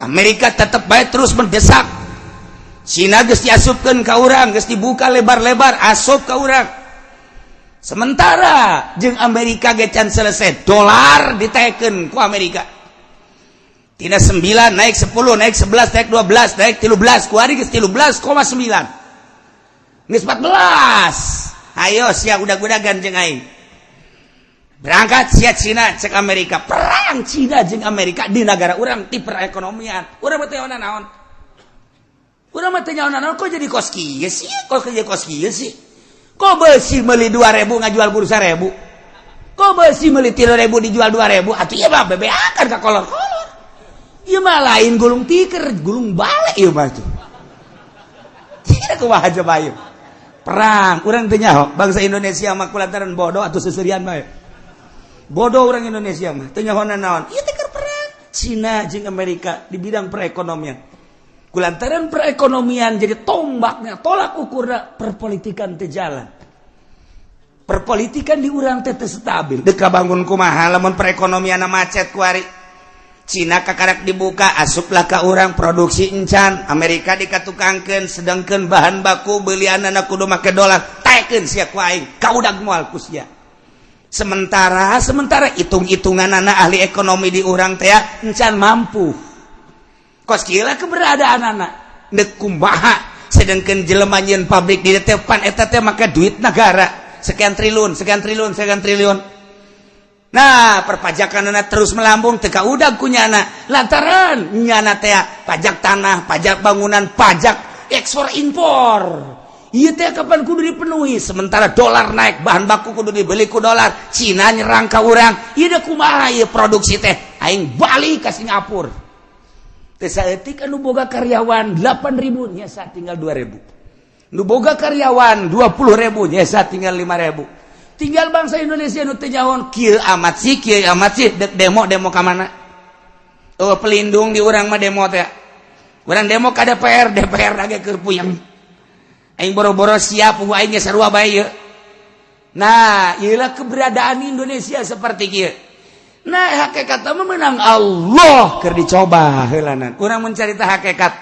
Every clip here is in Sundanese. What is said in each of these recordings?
Amerika tetap baik terus mendesak. Cina geus diasupkeun ka urang, geus dibuka lebar-lebar asup ka urang. Sementara jeung Amerika ge can selesai, dolar ditaekkeun ku Amerika. Tina 9 naik 10, naik 11, naik 12, naik 13, kuari geus 13,9. Geus 14. Ayo sia udag-udagan jeung aing. Berangkat sia Cina cek Amerika, perang Cina jeung Amerika di negara urang ti perekonomian. Urang mah teu naon. Urang mah teu naon, kok jadi kos kieu sih? Kok jadi kos kieu sih? Kok besi meuli 2000 ngajual kudu 1000? Kok besi meuli 3000 dijual 2000? Atuh ieu mah bebeakan ka kolor-kolor. Ieu mah lain gulung tiker, gulung balik ieu mah tuh. Tidak kumaha coba ieu. Perang, urang teu nyaho, bangsa Indonesia mah kulantaran bodoh atau seserian bae. Bodoh orang Indonesia mah, teu nyaho naon. Ieu teh perang Cina jeung Amerika di bidang perekonomian. Kulantaran perekonomian jadi tombaknya, tolak ukurna perpolitikan teu jalan. Perpolitikan di urang teh teu stabil. Deka bangun kumaha lamun perekonomian macet kuari. Cina kakarak dibuka, asuplah ka urang, produksi encan. Amerika dikatukangkeun, sedangkan bahan baku belianana kudu make dolar. Taekeun sia ku aing, kaudag moal ku sia. Sementara sementara hitung-hitungan anak ahli ekonomi di urang teh encan mampu. Kos kieu keberadaan anak dek kumaha, sedangkan jelema nyieun pabrik di depan eta teh make duit negara sekian triliun, sekian triliun, sekian triliun. Nah, perpajakan anak terus melambung, teka udah kunyana lantaran nyana teh pajak tanah, pajak bangunan, pajak ekspor impor. Iya teh kapan kudu dipenuhi, sementara dolar naik, bahan baku kudu dibeli ku dolar. Cina nyerang ka urang, ieu kumaha ieu produksi teh? Aing balik ke Singapura teh. Saeutik anu boga karyawan 8000 nyesa tinggal 2000, nu boga karyawan 20.000 nyesa tinggal 5000. Tinggal bangsa Indonesia nu teu nyaho, kieu amat sih, kieu amat sih. Dek demo, demo ka mana? Oh, pelindung di urang mah. Demo teh urang demo ka DPR, DPR lagi keur puyeng. Aing boro-boro siap, aing sarua bae ieu. Nah, ieulah keberadaan Indonesia seperti kieu. Nah, hakikat mah menang Allah keur dicoba heulanan. Urang mencarita hakikat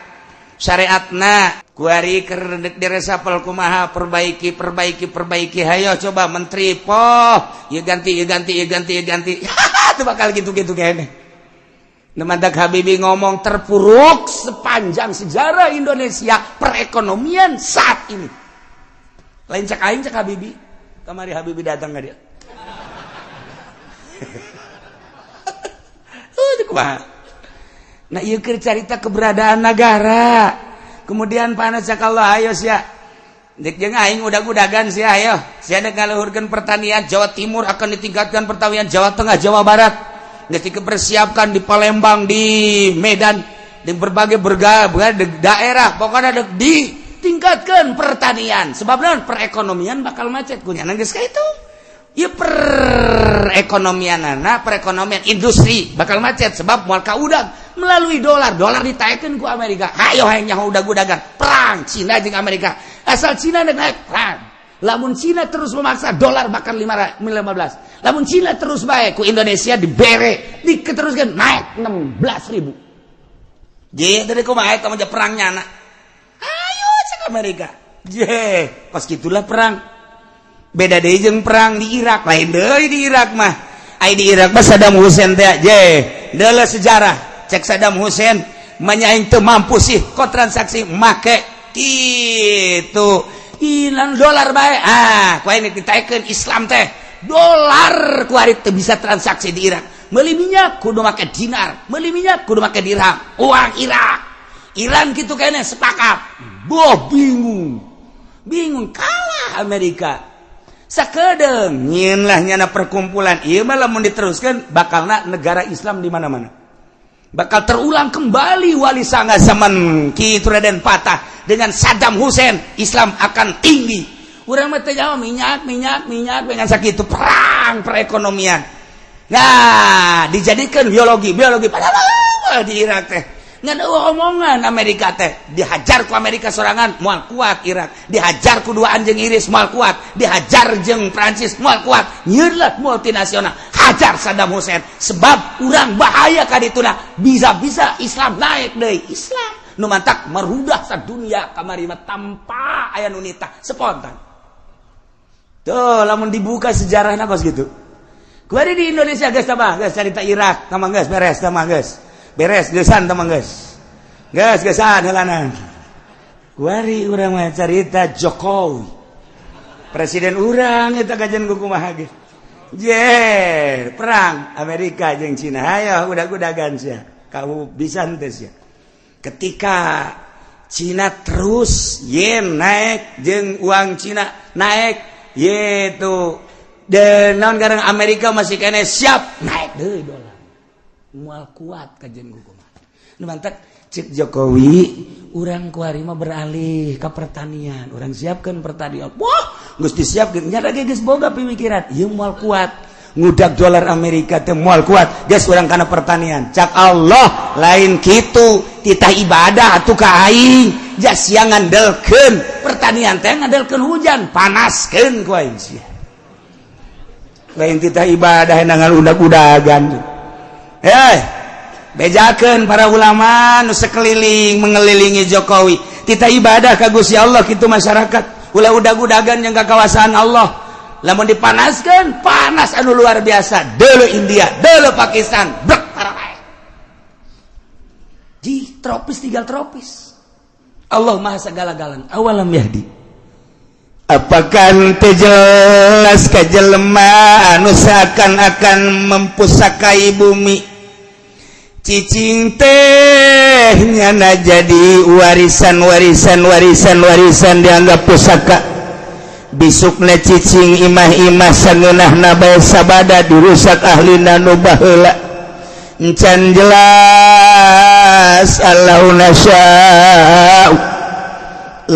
syariatna kuari keur diresapel kumaha, perbaiki, perbaiki, perbaiki. Hayo coba menteri poh, ieu ganti, ieu ganti, ieu ganti, ieu ganti. Itu bakal gitu-gitu kayaknya. Nemandak Habibie ngomong terpuruk sepanjang sejarah Indonesia perekonomian saat ini. Lain cak aing, cak Habibie. Kamari Habibie datang nggak dia? Kumaha? Nah, ieu keur carita keberadaan negara. Kemudian panas cak Allah, ayo sia. Dek jeung aing udag-udagan sia, ayo. Sia dek ngaluhurkeun pertanian Jawa Timur, akan ditingkatkan pertanian Jawa Tengah, Jawa Barat. Geus dipersiapkan di Palembang, di Medan, di berbagai berbagai daerah, pokoknya dek ditingkatkan pertanian. Sebab naon? Perekonomian bakal macet kunya geus ka itu. Ya, perekonomian anak, perekonomian industri bakal macet sebab moal kaudag melalui dolar. Dolar ditaekkeun ku Amerika. Hayo hayang nyaho udag-udagan perang Cina jeung Amerika. Asal Cina naik perang. Lamun Cina terus memaksa, dolar bakal 15. Lamun Cina terus baik ku Indonesia dibere, diteruskan naik 16 ribu. Je, dari kumaha eta mah perangnya anak. Ayo cek Amerika. Je, pas gitulah perang. Beda deui jeung perang di Irak, lain deui di Irak mah. Ai di Irak mah Saddam Hussein teh, je, deuleu sejarah. Cek Saddam Hussein, manya aing teu mampu sih kok transaksi make gitu. Hilang dolar bae. Ah, ku aing ditaekeun Islam teh. Dolar ku ari teu bisa transaksi di Irak. Meuli minyak kudu make dinar, meuli minyak kudu make dirham. Uang Irak. Iran gitu kayaknya sepakat. Boh, bingung. Bingung kalah Amerika. Sakedeung nyieun lah nyana perkumpulan. Ieu mah lamun diteruskan bakalna negara Islam di mana-mana. Bakal terulang kembali Wali Sanga zaman Ki Raden Patah dengan Saddam Hussein. Islam akan tinggi. Urang mah teu jauh minyak, minyak, minyak dengan sakitu perang perekonomian. Nah, dijadikan biologi, biologi padahal di Irak teh. Ngan eueuh omongan Amerika teh. Dihajar ku Amerika sorangan moal kuat Irak, dihajar ku dua anjing Inggris moal kuat, dihajar jeung Prancis moal kuat. Nyeurlah multinasional, hajar Saddam Hussein sebab urang bahaya ka dituna, bisa-bisa Islam naik deui. Islam nu mantak merudah sadunia kamari mah tanpa aya nu nitah, spontan. Tuh, lamun dibuka sejarahna kos gitu. Kuari di Indonesia geus tambah geus carita Irak, tambah geus beres, tambah geus beres geusan, tambah geus geus geusan heulanan. Kuari urang mah carita Jokowi, presiden urang eta kajian kumaha ge. Je, perang Amerika jeung Cina, hayo udah-udagan sia. Kamu bisa henteu sia? Ketika Cina terus yen naik jeung uang Cina naik yaitu dan naon garang Amerika masih kene siap naik deui dolar, moal kuat kajian kumaha. Nu mantak cek Jokowi, urang kuari mah beralih ke pertanian, urang siapkan pertanian. Wah, geus disiapkeun nya ge, geus boga pemikiran ieu moal kuat ngudak dolar Amerika teh, moal kuat, geus urang kana pertanian. Cak Allah, lain kitu, titah ibadah atuh ka aing, jas siang ngandelkeun pertanian teh ngandelkeun hujan, panaskeun ku aing sia. Lain titah ibadah nangan udag-udagan. Eh, bejakeun para ulama nu sekeliling mengelilingi Jokowi, titah ibadah ka Gusti Allah kitu. Masyarakat ulah udag-udagan yang kawasan Allah. Lamun dipanaskan, panas anu luar biasa. Dulu India, dulu Pakistan, brek tara di tropis, tinggal tropis. Allah Maha segala-galana. Awalam yahdi, apakah teu jelas ka jelema anu seakan-akan mempusakai bumi? Cicing teh nyana jadi warisan, warisan, warisan, warisan, dianggap pusaka. Bisukna cicing imah-imah sangeunahna bae sabada dirusak ahlina nu baheula. Encan jelas allau nasya'u,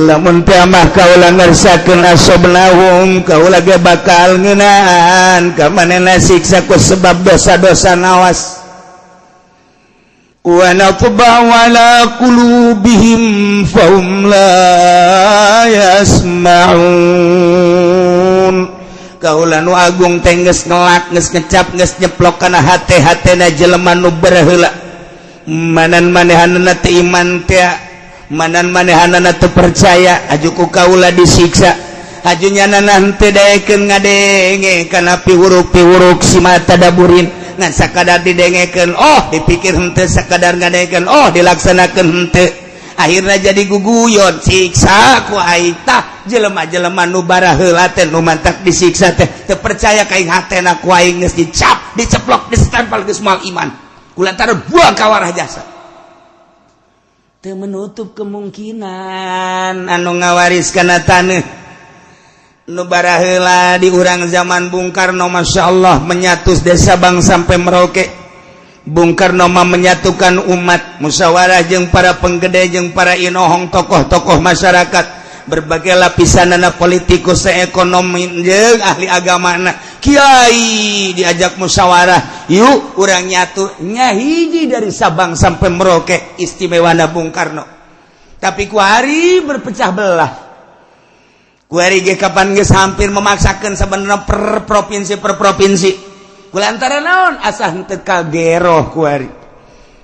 lamun teh mah kaula ngersakeun, asobnahum, kaula ge bakal ngeunaan ka manehna siksa ku sebab dosa-dosa. Nawas, wa natba'u ala qulubihim fahum la yasma'un. Kaula nu agung teh geus ngelak, geus ngecap, geus nyeplok kana hate-hatena jelema nu baraheula. Manan manehanana teu iman teh, manan manehanana teu percaya, aju ku kaula disiksa. Aju nyanana henteu daekeun ngadenge kana piwuruk-piwuruk si mata daburin, ngan sakadar didengekeun oh dipikir henteu, sakadar ngadengekeun oh dilaksanakeun henteu, akhirnya jadi guguyon, siksa ku aing. Tah, jelema-jelema nu baraheula teh nu mantak disiksa teh teu percaya ka aing, hatena ku aing geus dicap, diceplok, disestempel geus moal iman kulantaran buang kawarah jasa. Teu menutup kemungkinan anu ngawaris kana taneuh nu baraheula di urang zaman Bung Karno, Masya Allah, menyatu desa Sabang sampai Merauke. Bung Karno mah menyatukan umat, musyawarah jeung para penggede jeung para inohong, tokoh-tokoh masyarakat berbagai lapisan, anak politikus, ekonomi jeung ahli agama, kiai diajak musyawarah, yuk urang nyatu nyahiji dari Sabang sampai Merauke. Istimewa Bung Karno, tapi kuari berpecah belah. Kuari ge kapan geus hampir memaksakan sebenarnya per provinsi, per provinsi, kulantaran naon? Asa henteu kageroh kuari.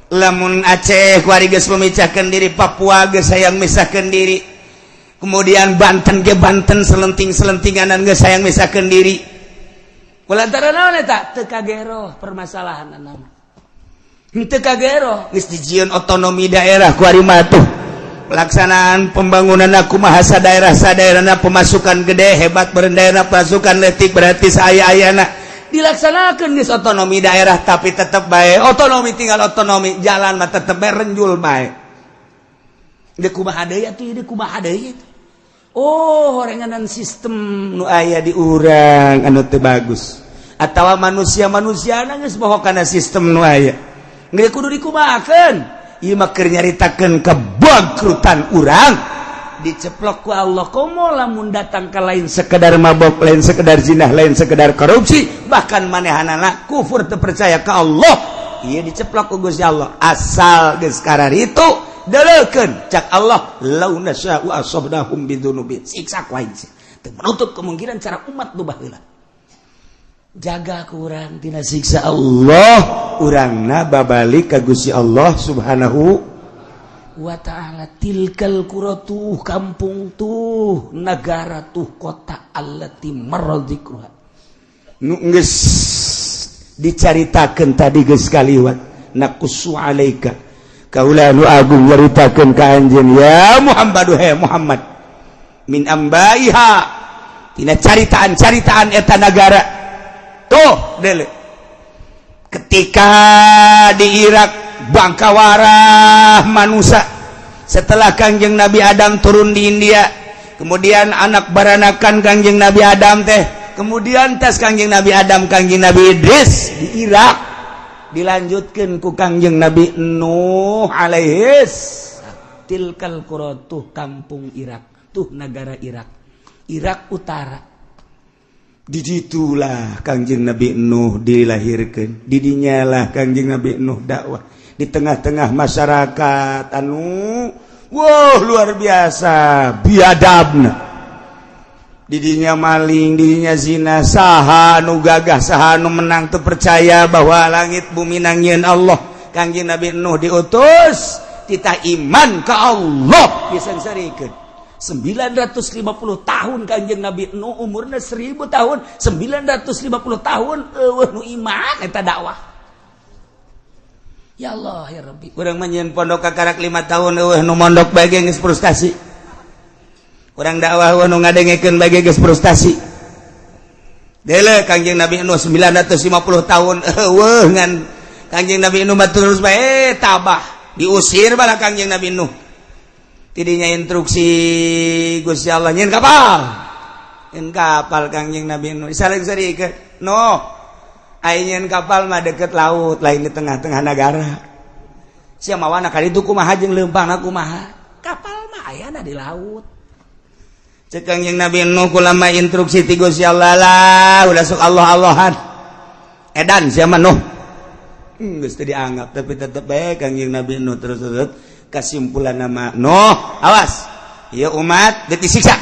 Lamun Aceh kuari geus memecahkan diri, Papua geus hayang misahkeun diri, kemudian Banten ge Banten selenting-selentinganan geus hayang misahkeun diri. Kulantaran naon eta? Teu kageroh permasalahan nama, henteu kageroh. Geus dijieun otonomi daerah kuari mah tuh, pelaksanaan pembangunan aku mahasa daerah sadaerahna, pemasukan gede hebat daerah, pasukan letik berarti saya ayana dilaksanakan di otonomi daerah, tapi tetap baik otonomi tinggal otonomi, jalan mah tetep bae renjul bae. Deui kumaha deui atuh, deui kumaha deui? Oh, horenganan sistem nu aya di urang anu teu bagus atawa manusia-manusia geus bohong kana sistem nu aya, geus kudu dikumahakeun. Ieu mah keur nyaritakeun kebangkrutan urang diceplok ku Allah. Komo lamun datang ke lain sekedar mabok, lain sekedar zinah, lain sekedar korupsi, bahkan manehanana kufur, teu percaya ka Allah. Ieu diceplok ku Gusti Allah. Asal geus kararitu deleukeun cak Allah, lau nasya'u asabnahum bidzunubihim. Siksa ku aing teu menutup kemungkinan cara umat nu baheula. Jaga kurang tina siksa Allah, urangna babalik ka Gusti Allah Subhanahu wa ta'ala. Tilkal qura, tuh kampung, tuh negara, tuh kota, allati marra dzikruha, nu geus dicaritakeun tadi, geus kaliwat. Naqussu alaika, kaula nu agung nyaritakeun ka anjeun ya Muhammad, he Muhammad, min ambaiha, tina caritaan-caritaan eta nagara. Tuh dele, ketika di Irak bangkawarah manusia setelah Kangjeng Nabi Adam turun di India, kemudian anak baranakan Kangjeng Nabi Adam teh, kemudian tes Kangjeng Nabi Adam, Kangjeng Nabi Idris di Irak, dilanjutkan ku Kangjeng Nabi Nuh alaihis. Tilkal qura, tuh kampung Irak, tuh negara Irak, Irak Utara. Diditulah Kangjeng Nabi Nuh dilahirkan, didinyalah Kangjeng Nabi Nuh dakwah di tengah-tengah masyarakat anu wow luar biasa biadabna. Didinya maling, didinya zina. Saha nu gagah, saha nu menang? Tuh percaya bahwa langit bumi nangieun Allah. Kangjeng Nabi Nuh diutus, kita iman ke Allah disengsarikeun 950 tahun. Kanjeng Nabi Nuh umurnya 1000 tahun, 950 tahun euweuh nu iman eta dakwah. Ya Allah ya Rabbi, urang mah nyieun pondok kakarak 5 tahun, euweuh nu mondok bae geus frustasi. Urang dakwah, euweuh nu ngadengekeun bae geus frustasi. Dele Kanjeng Nabi Nuh 950 tahun euweuh, ngan Kanjeng Nabi Nuh mah terus bae tabah. Diusir bala Kanjeng Nabi Nuh. Tidinya instruksi Gusti Allah, nyieun kapal, nyieun kapal. Kangjeng Nabi Nuh saling seri ke no, aing nyieun kapal mah deket laut, lain di tengah-tengah negara. Sia mawana kali itu kumaha jeung leumpangna kumaha? Kapal mah ayana di laut, cek Kangjeng Nabi Nuh. Kulama instruksi ti Gusti Allah lah, udah sok Allah Allahan, edan sia mah Nuh. Geus teu dianggap, tapi tetep bae Kangjeng Nabi Nuh terus terus. Kesimpulan nama Nuh, awas ya umat, disiksa.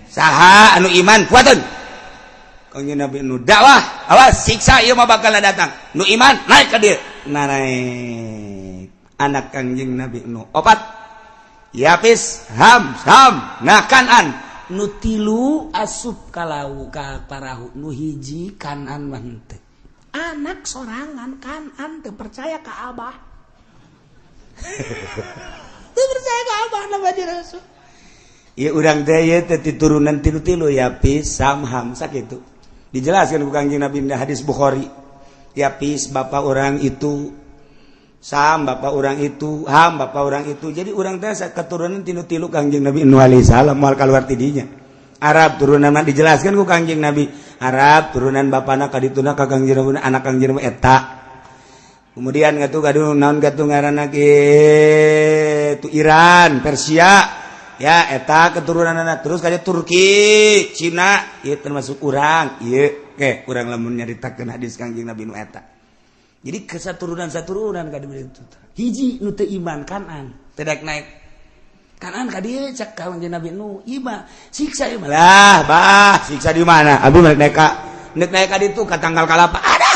Saha anu iman kuatun. Kangjeng Nabi Nuh dakwah, awas siksa ieu mah bakal datang, nu iman naik ka dieu. Nah, naik anak Kangjeng Nabi Nuh opat, Yapis, Ham, Sam, nah Kanan. Nu tilu asup kalau ka parahu, nu hiji Kanan mah henteu. Anak sorangan Kanan teu percaya ka abah, teu percaya ka abah nama Rasul. Ya urang teh ieu teh turunan tilu-tilu, Yapis, Sam, Ham, sakitu. Dijelaskan ku Kangjeng Nabi di hadis Bukhari. Yapis bapak orang itu, Sam bapak orang itu, Ham bapak orang itu. Jadi urang teh keturunan tilu-tilu Kangjeng Nabi Nuh alaihi salam, moal keluar tidinya. Arab turunan mah dijelaskan ku Kangjeng Nabi. Arab turunan bapana kadituna ka Kangjeng Nabi, anak Kangjeng Nabi eta. Kemudian ngatu kadu naon gatu ngaranna kitu, Iran, Persia ya, eta keturunan anak. Terus kayak Turki, Cina ieu termasuk urang ieu ke urang lamun nyaritakeun hadis Kangjeng Nabi nu eta. Jadi kesaturunan saturunan ka itu hiji nu teu iman, Kanan, teu daek naik. Kanan ka dieu, cek Kangjeng Nabi nu ieu siksa ieu lah bah. Siksa di mana? Abi naik ka, nek naik ka ditu ka tangkal kalapa, ada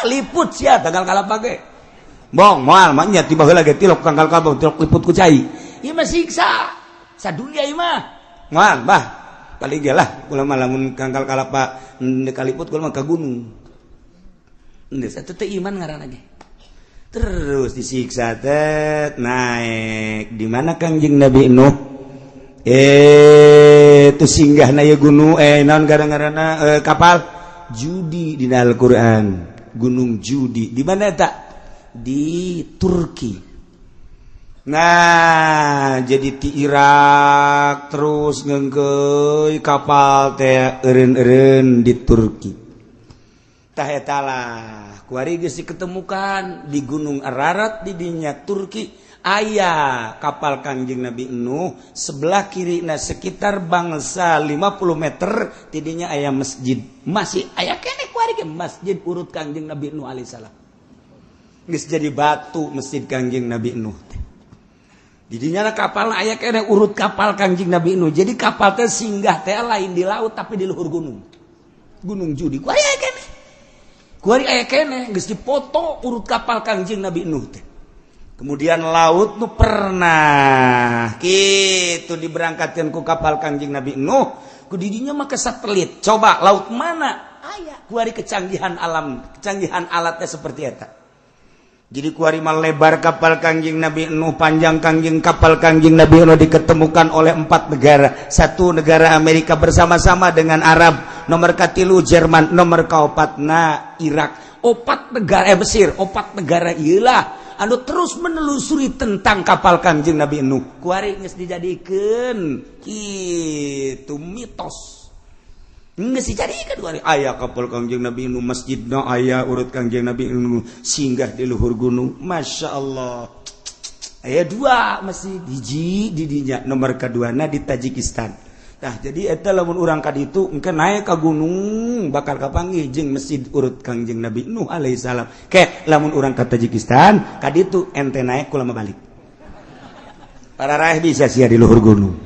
liput sia tangkal kalapa ge. Bong moal mah nya, tiba heula ge tilok tangkal kalapa, tilok liput ku cai. Ieu mah siksa sadunia ieu mah, moal bah. Paling ge lah kula mah lamun tangkal kalapa kaliput, kula mah ka gunung. Geus atuh, teu iman ngaranna ge. Terus disiksa teh naik di mana Kangjeng Nabi Nuh itu singgah na gunung, naon gara-garana kapal Judi di Al-Qur'an, Gunung Judi. Di mana tak? Di Turki. Nah, jadi di Irak terus ngengkeuy kapal teh eureun-eureun di Turki. Tah eta lah kuari geus diketemukan di Gunung Ararat di dinya Turki aya kapal Kangjeng Nabi Nuh. Sebelah kiri, nah, sekitar bangsa 50 meter tidinya aya masjid, masih aya keneh kuari ge masjid urut Kangjeng Nabi Nuh alaihissalam. Geus jadi batu masjid Kangjeng Nabi Nuh teh. Didinya kapal aya keneh urut kapal Kangjeng Nabi Nuh. Jadi kapal teh singgah teh lain di laut, tapi di luhur gunung. Gunung Judi. Kuari aya keneh. Kuari aya keneh geus dipoto urut kapal Kangjeng Nabi Nuh teh. Kemudian laut nu pernah kitu diberangkatkan ku kapal Kangjeng Nabi Nuh, ku didinya make satelit. Coba laut mana? Aya kuari kecanggihan alam, kecanggihan alatnya seperti eta. Jadi kuari mah lebar kapal Kangjeng Nabi Nuh, panjang Kangjeng kapal Kangjeng Nabi Nuh diketemukan oleh empat negara. Satu negara Amerika bersama-sama dengan Arab, nomor katilu Jerman, nomor kaopatna Irak. Opat negara, Mesir, opat negara iyalah anu terus menelusuri tentang kapal Kangjeng Nabi Nuh. Kuari geus dijadikeun kitu mitos. Geus dijadikeun kuari aya kapal Kangjeng Nabi Nuh, masjidna aya urut Kangjeng Nabi Nuh singgah di luhur gunung. Masya Allah. Aya dua masjid, hiji di dinya, nomor keduana di Tajikistan. Nah, jadi eta lamun urang ka ditu engke naik ka gunung bakal kapanggih jeung masjid urut Kangjeng Nabi Nuh alaihi salam. Ke lamun urang ka Tajikistan ka ditu ente naik kula balik. Para raih bisa sia di luhur gunung.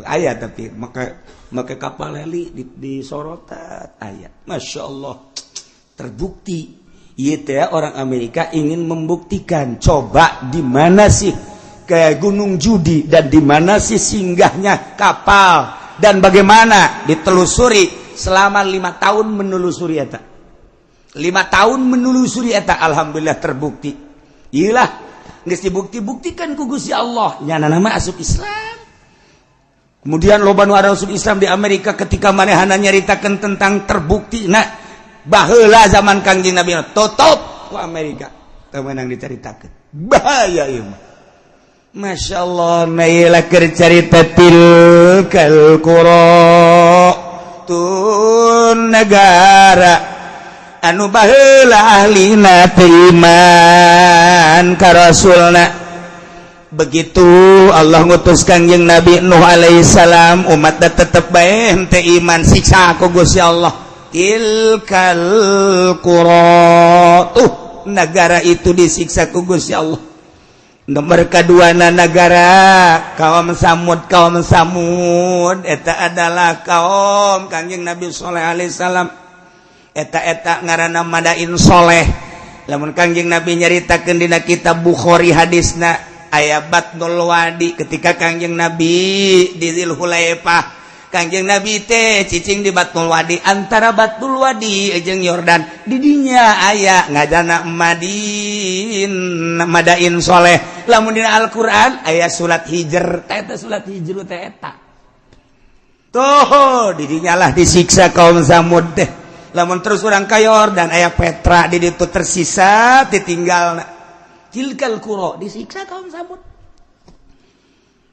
Aya tapi maka make kapal heli di sorotan aya. Masya Allah, terbukti. Ieu teh orang Amerika ingin membuktikan, coba di mana sih ke Gunung Judi dan di mana sih singgahnya kapal dan bagaimana ditelusuri selama 5 tahun menelusuri eta, 5 tahun menelusuri eta. Alhamdulillah terbukti. Iyalah, geus dibukti-buktikan ku Gusti Allah, nyana nama asup Islam. Kemudian loba nu asup Islam di Amerika ketika manehana nyaritakeun tentang terbukti. Nah, baheula zaman Kangjeng Nabi tutup ku Amerika, teu meunang dicaritakeun, bahaya ieu mah. Masya Allah, naila keur carita tilkal qura, tun negara anu baheula ahlina teu iman ka rasulna. Begitu Allah ngutus Kangjeng Nabi Nuh alaihi salam, umat tetep bae henteu iman, siksa ku Gusti Allah. Tilkal qura, tuh negara itu disiksa ku Gusti Allah. Nomor kedua negara kaum Samud. Kaum Samud eta adalah kaum Kangjeng Nabi Soleh alaihissalam. Eta eta ngaranna Madain Soleh. Lamun Kangjeng Nabi nyaritakeun dina kitab Bukhari, hadisna aya Batnul Wadi. Ketika Kangjeng Nabi di Dzulhulaifah, Kangjeng Nabi teh cicing di Batnul Wadi, antara Batnul Wadi jeung Yordan. Didinya aya ngajana Madin, Madain Soleh. Lamun dina Al-Qur'an aya surat Hijr, eta surat Hijr teh eta tuh. Didinya lah disiksa kaum Samud teh. Lamun terus urang ka Yordan aya Petra, di ditu tersisa ditinggal. Tilkal qura disiksa kaum Samud.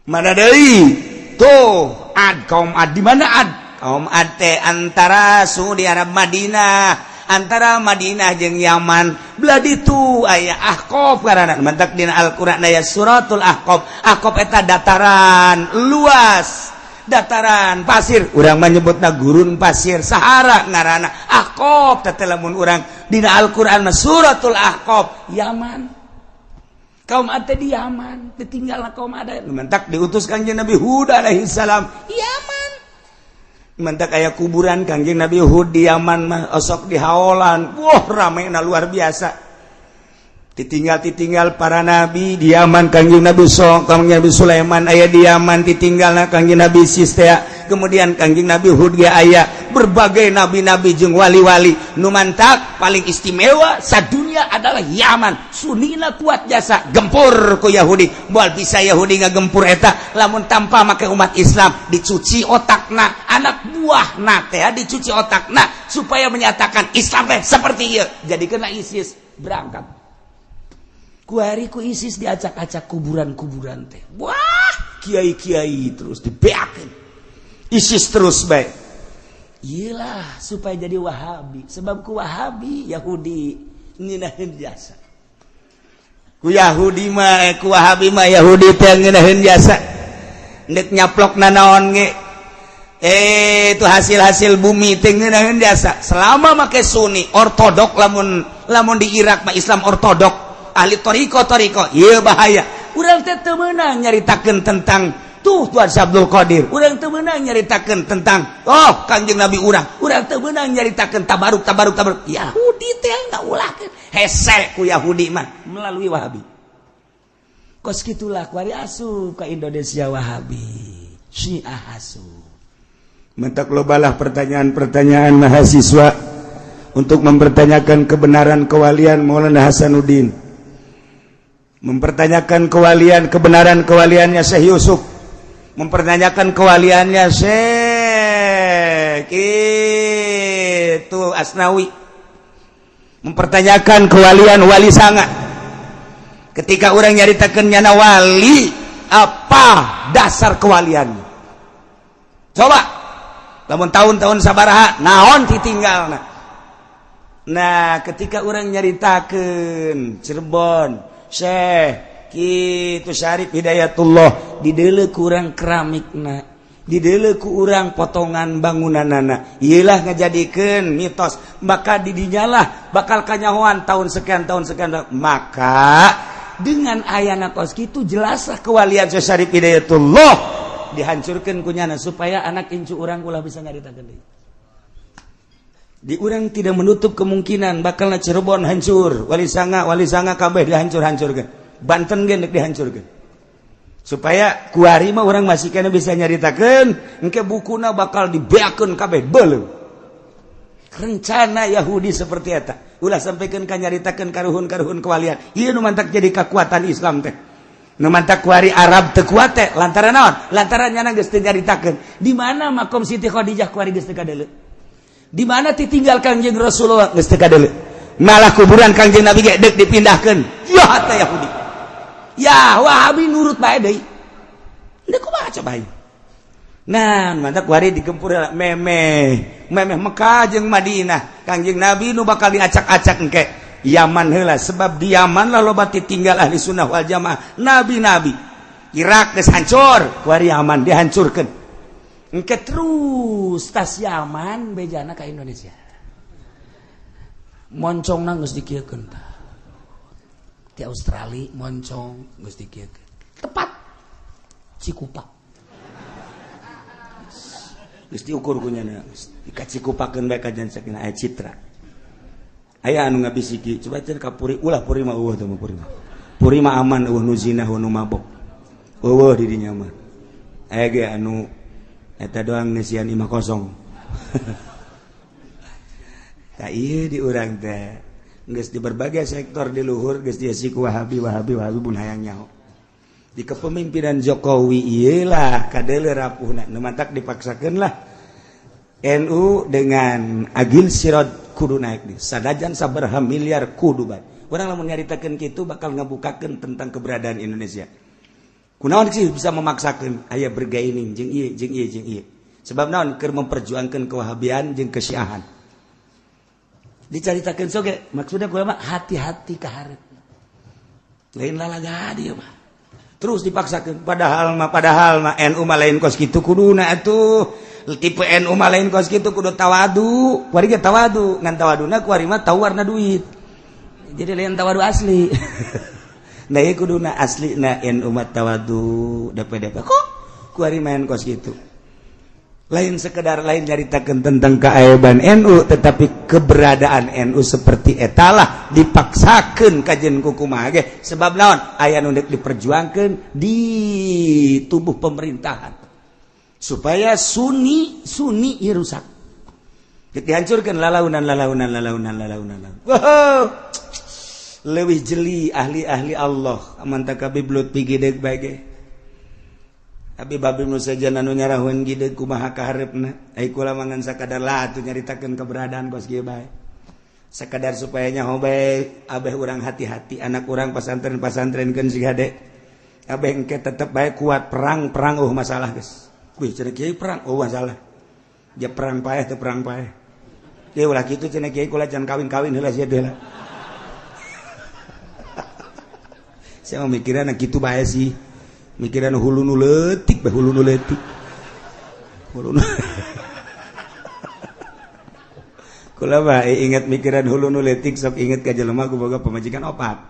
Mana deui tuh? Ad, kaum Ad. Di mana Ad? Kaum Ad teh antara Saudi Arab, Madinah, antara Madinah jeung Yaman belah ditu aya Ahqaf karana mantak dina Al-Qur'an aya suratul Ahqaf. Ahqaf eta dataran luas, dataran pasir, urang menyebutna gurun pasir Sahara ngaranna Ahqaf. Teh lamun urang dina Al-Qur'an mah suratul Ahqaf, Yaman. Kaum Ad di Yaman ditinggal. Kaum Ad mantak diutus Kangjeng Nabi Hud alaihi salam Yaman, mantak aya kuburan Kangjeng Nabi Hud di Yaman mah osok di haolan. Wah, rame na luar biasa. Ditinggal ditinggal para nabi di Yaman. Kangjeng Nabi so Kangjeng Nabi Sulaiman aya di Yaman, ditinggal Kangjeng Nabi Sistea, kemudian Kangjeng Nabi Hud ge aya, berbagai nabi-nabi jeung wali-wali. Nu mantak paling istimewa sadunia adalah Yaman. Sunina kuat jasa gempur ku Yahudi. Moal bisa Yahudi ngagempur eta lamun tanpa make umat Islam dicuci otakna, anak buahna teh dicuci otakna supaya menyatakan Islam teh seperti ieu. Jadi kena ISIS berangkat kuari ku ISIS diacak-acak kuburan-kuburan teh. Wah, kiai-kiai terus dibeakeun ISIS terus baik. Iyalah, supaya jadi Wahabi, sebab ku Wahabi Yahudi ngeunaheun jasa. Ku Yahudi mah, ku Wahabi mah Yahudi teh ngeunaheun jasa. Ndek nyaplok nanaon ge, itu hasil-hasil bumi teh ngeunaheun jasa selama make Sunni ortodok. Lamun Lamun di Irak mah Islam ortodok, ahli toriko toriko. Ieu bahaya. Urang teh teu meunang nyaritakeun tentang tuh Tuan Syekh Abdul Qadir. Urang teu meunang nyaritakeun tentang oh Kanjeng Nabi urang. Urang teu meunang nyaritakeun tabaruk tabaruk tabaruk. Yahudi teh ngaulahkeun. Hese ku Yahudi mah melalui Wahabi. Kos kitulah kuari asup ka Indonesia Wahabi. Syiah asup. Mentak lobalah pertanyaan-pertanyaan mahasiswa untuk mempertanyakan kebenaran kewalian Maulana Hasanuddin, mempertanyakan kewalian kebenaran kewaliannya Syekh Yusuf, mempertanyakan kewaliannya Syekh itu Asnawi, mempertanyakan kewalian Wali Sanga. Ketika orang nyaritakeun nyana wali, apa dasar kewaliannya? Coba lamun tahun-tahun sabaraha naon ditinggal. Nah, ketika orang nyaritakeun Cirebon Syekh kitu Syarif Hidayatullah, dideuleu ku urang keramikna, dideuleu ku urang potongan bangunanana, ieulah ngajadikeun mitos. Maka didinyalah bakal kanyahoan tahun sekian tahun sekian. Maka dengan ayana kos kitu jelaslah kewalian Syekh Syarif Hidayatullah dihancurkan kunyana supaya anak incu urang ulah bisa nyaritakeun deui. Di urang tidak menutup kemungkinan bakal Cirebon hancur, Wali Sanga, Wali Sanga kabeh dihancur-hancurkan. Banten ge deuk dihancurkan. Supaya kuari mah urang masih kena bisa nyaritakeun, engke bukuna bakal dibeakeun kabeh beuleum. Rencana Yahudi seperti eta. Ulah sampaikan ka nyaritakeun karuhun-karuhun kewalian. Ieu nu mantak jadi kekuatan Islam teh. Nu mantak kuari Arab teu kuat teh lantaran naon? Lantaran nyana geus teu nyaritakeun. Di mana makom Siti Khadijah kuari geus teu kadeuleu. Di mana ditinggal Kangjeng Rasulullah geus teu kadeuleu. Malah kuburan Kangjeng Nabi ge deuk dipindahkeun. Ya teh Yahudi. Ya Wahabi nurut bae deui. Deuk kumaha coba ieu? Nah, mantak kuari digempur memeh. Memeh Mekah jeung Madinah. Kangjeng Nabi nu bakal diacak-acak engke. Yaman heula, sebab di Yaman lah loba tinggal ahli sunnah wal jamaah, nabi-nabi. Irak geus hancur, kuari Yaman dihancurkeun. Engke terus tas Yaman bejana ka Indonesia. Moncongna geus dikieukeun tah. Di Australia moncong geus dikieukeun. Tepat Cikupa. Geus diukur ku nyana, dikacikupakeun bae kajian sakinah aya citra. Aya anu ngabisiki, coba cenah ka Puri, ulah Puri mah eueuh teh mah Puri mah. Puri mah aman, eueuh nu zina, eueuh nu mabok. Eueuh di dinya mah. Aya ge anu eta doang ngeusian imah kosong. Tah ieu di urang teh geus di berbagai sektor di luhur geus diisi ku Wahabi, Wahabi, Wahabi bun hayang nyaho. Di kepemimpinan Jokowi ieu lah kadeuleu rapuhna, nu mantak dipaksakeun lah NU dengan Agil Siroj kudu naik di sadajan sabaraha miliar kudu bae. Urang lamun nyaritakeun kitu bakal ngabukakeun tentang keberadaan Indonesia. Kunaon sih bisa memaksakeun aya bergaining jeung ieu jeung ieu jeung ieu. Sebab naon keur memperjuangkeun kewahabian jeung kesyiahan. Dicaritakeun soge maksudnya kula mah hati-hati ka hareup. Lain lalaga dieu mah. Terus dipaksakeun padahal mah NU mah lain kos kitu kuduna atuh. Tipe NU mah lain kos kitu kudu tawadu. Kuari ge tawadu, ngan tawaduna kuari mah tawarna duit. Jadi lain tawadu asli. Nah ieu kuduna asli na NU mah tawadu DPDP kok kuari main kos kitu. Lain sekedar lain nyaritakeun tentang keaiban NU, tetapi keberadaan NU seperti etalah dipaksakeun kajen ku kumaha ge. Sebab naon aya nu deuk diperjuangkeun di tubuh pemerintahan supaya Sunni Sunni ieu rusak. Dihancurkan lalaunan lalaunan lalaunan lalaunan. Wow. Leuwih jeli ahli-ahli Allah aman tak Habib Lutfi gideg bae ge. Habib Habib nu sejen anu nyarahun gideg kumaha kahareupna. Ai kula mah ngan sakadar lah atuh nyaritakeun keberadaan kos kieu bae. Sekadar supaya nyaho bae abeh urang hati-hati anak urang pasantren-pasantrenkeun si hade. Abeh engke tetep bae kuat perang-perang oh masalah geus. Wih cenah kiai perang oh masalah. Dia perang paeh teu perang paeh. Dia ulah kitu cenah kiai kula jangan kawin-kawin heula sia teh lah. Saya mau mikiran kitu bae sih. Mikiran hulu nu leutik bae hulu nu leutik. Hulu nu. Kula mah inget mikiran hulu nu leutik, sok inget ka jelema ku boga pamajikan opat.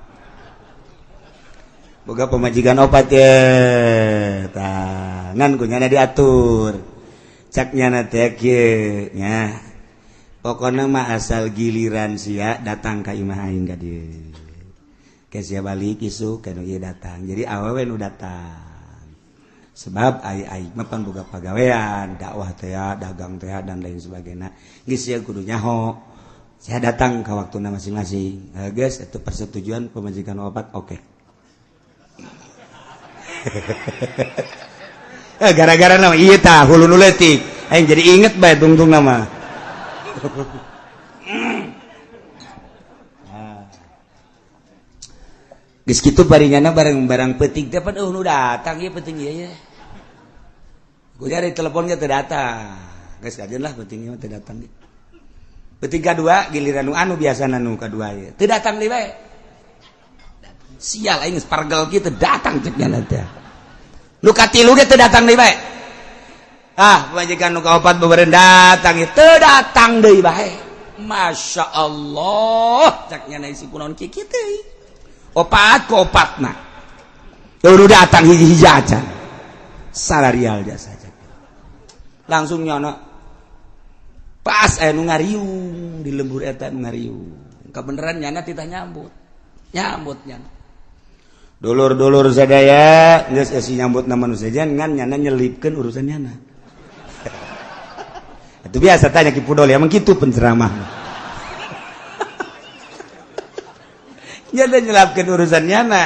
Boga pamajikan opat ye. Tah, ngan ku nyana diatur. Cak nyana teh kieu nya. Pokona mah asal giliran sia datang ka imah aing ka dieu. Ke sia balik isuk ka nu ieu datang. Jadi awewe nu datang. Sebab ai ai mah pan boga pagawean, dakwah teh, dagang teh dan lain sebagainya. Geus sia kudu nyaho. Saya datang ke waktuna masing-masing. Geus itu persetujuan pemajikan opat, oke. Okay. Gara-gara nama ieu tah hulu nu leutik. Aing jadi inget bae tungtung nama. Geus kitu baringana bareng-barang peuting teh pan eueuh nu datang ieu peuting ieu ye. Ku cari teleponnya teu datang. Geus kajeun lah peuting ieu teu datang. Peuting kadua giliran nu anu biasana nu kadua ieu. Teu datang deui bae. Sial aing geus pargel kieu teu datang cek nya teh. Nu katilu ge teu datang deui bae. Ah, pamajikan nu kaopat beureun datang ieu teu datang deui bae. Masya Allah, cek nya si kunaon kieu kieu teh. Opat ku opatna. Eueuh datang hiji-hiji acan. Salarial jasa. Langsung nyono pas aya nu ngariung di lembur eta nu ngariung. Kabeneran nyana titah nyambut. Nyambut nyana. Dulur-dulur sadaya geus esi nyambut na manusia ngan nyana nyelipkeun urusan nyana. Itu biasa tanya Ki Pudol emang kitu penceramah. Nyana nyelapkeun urusan nyana.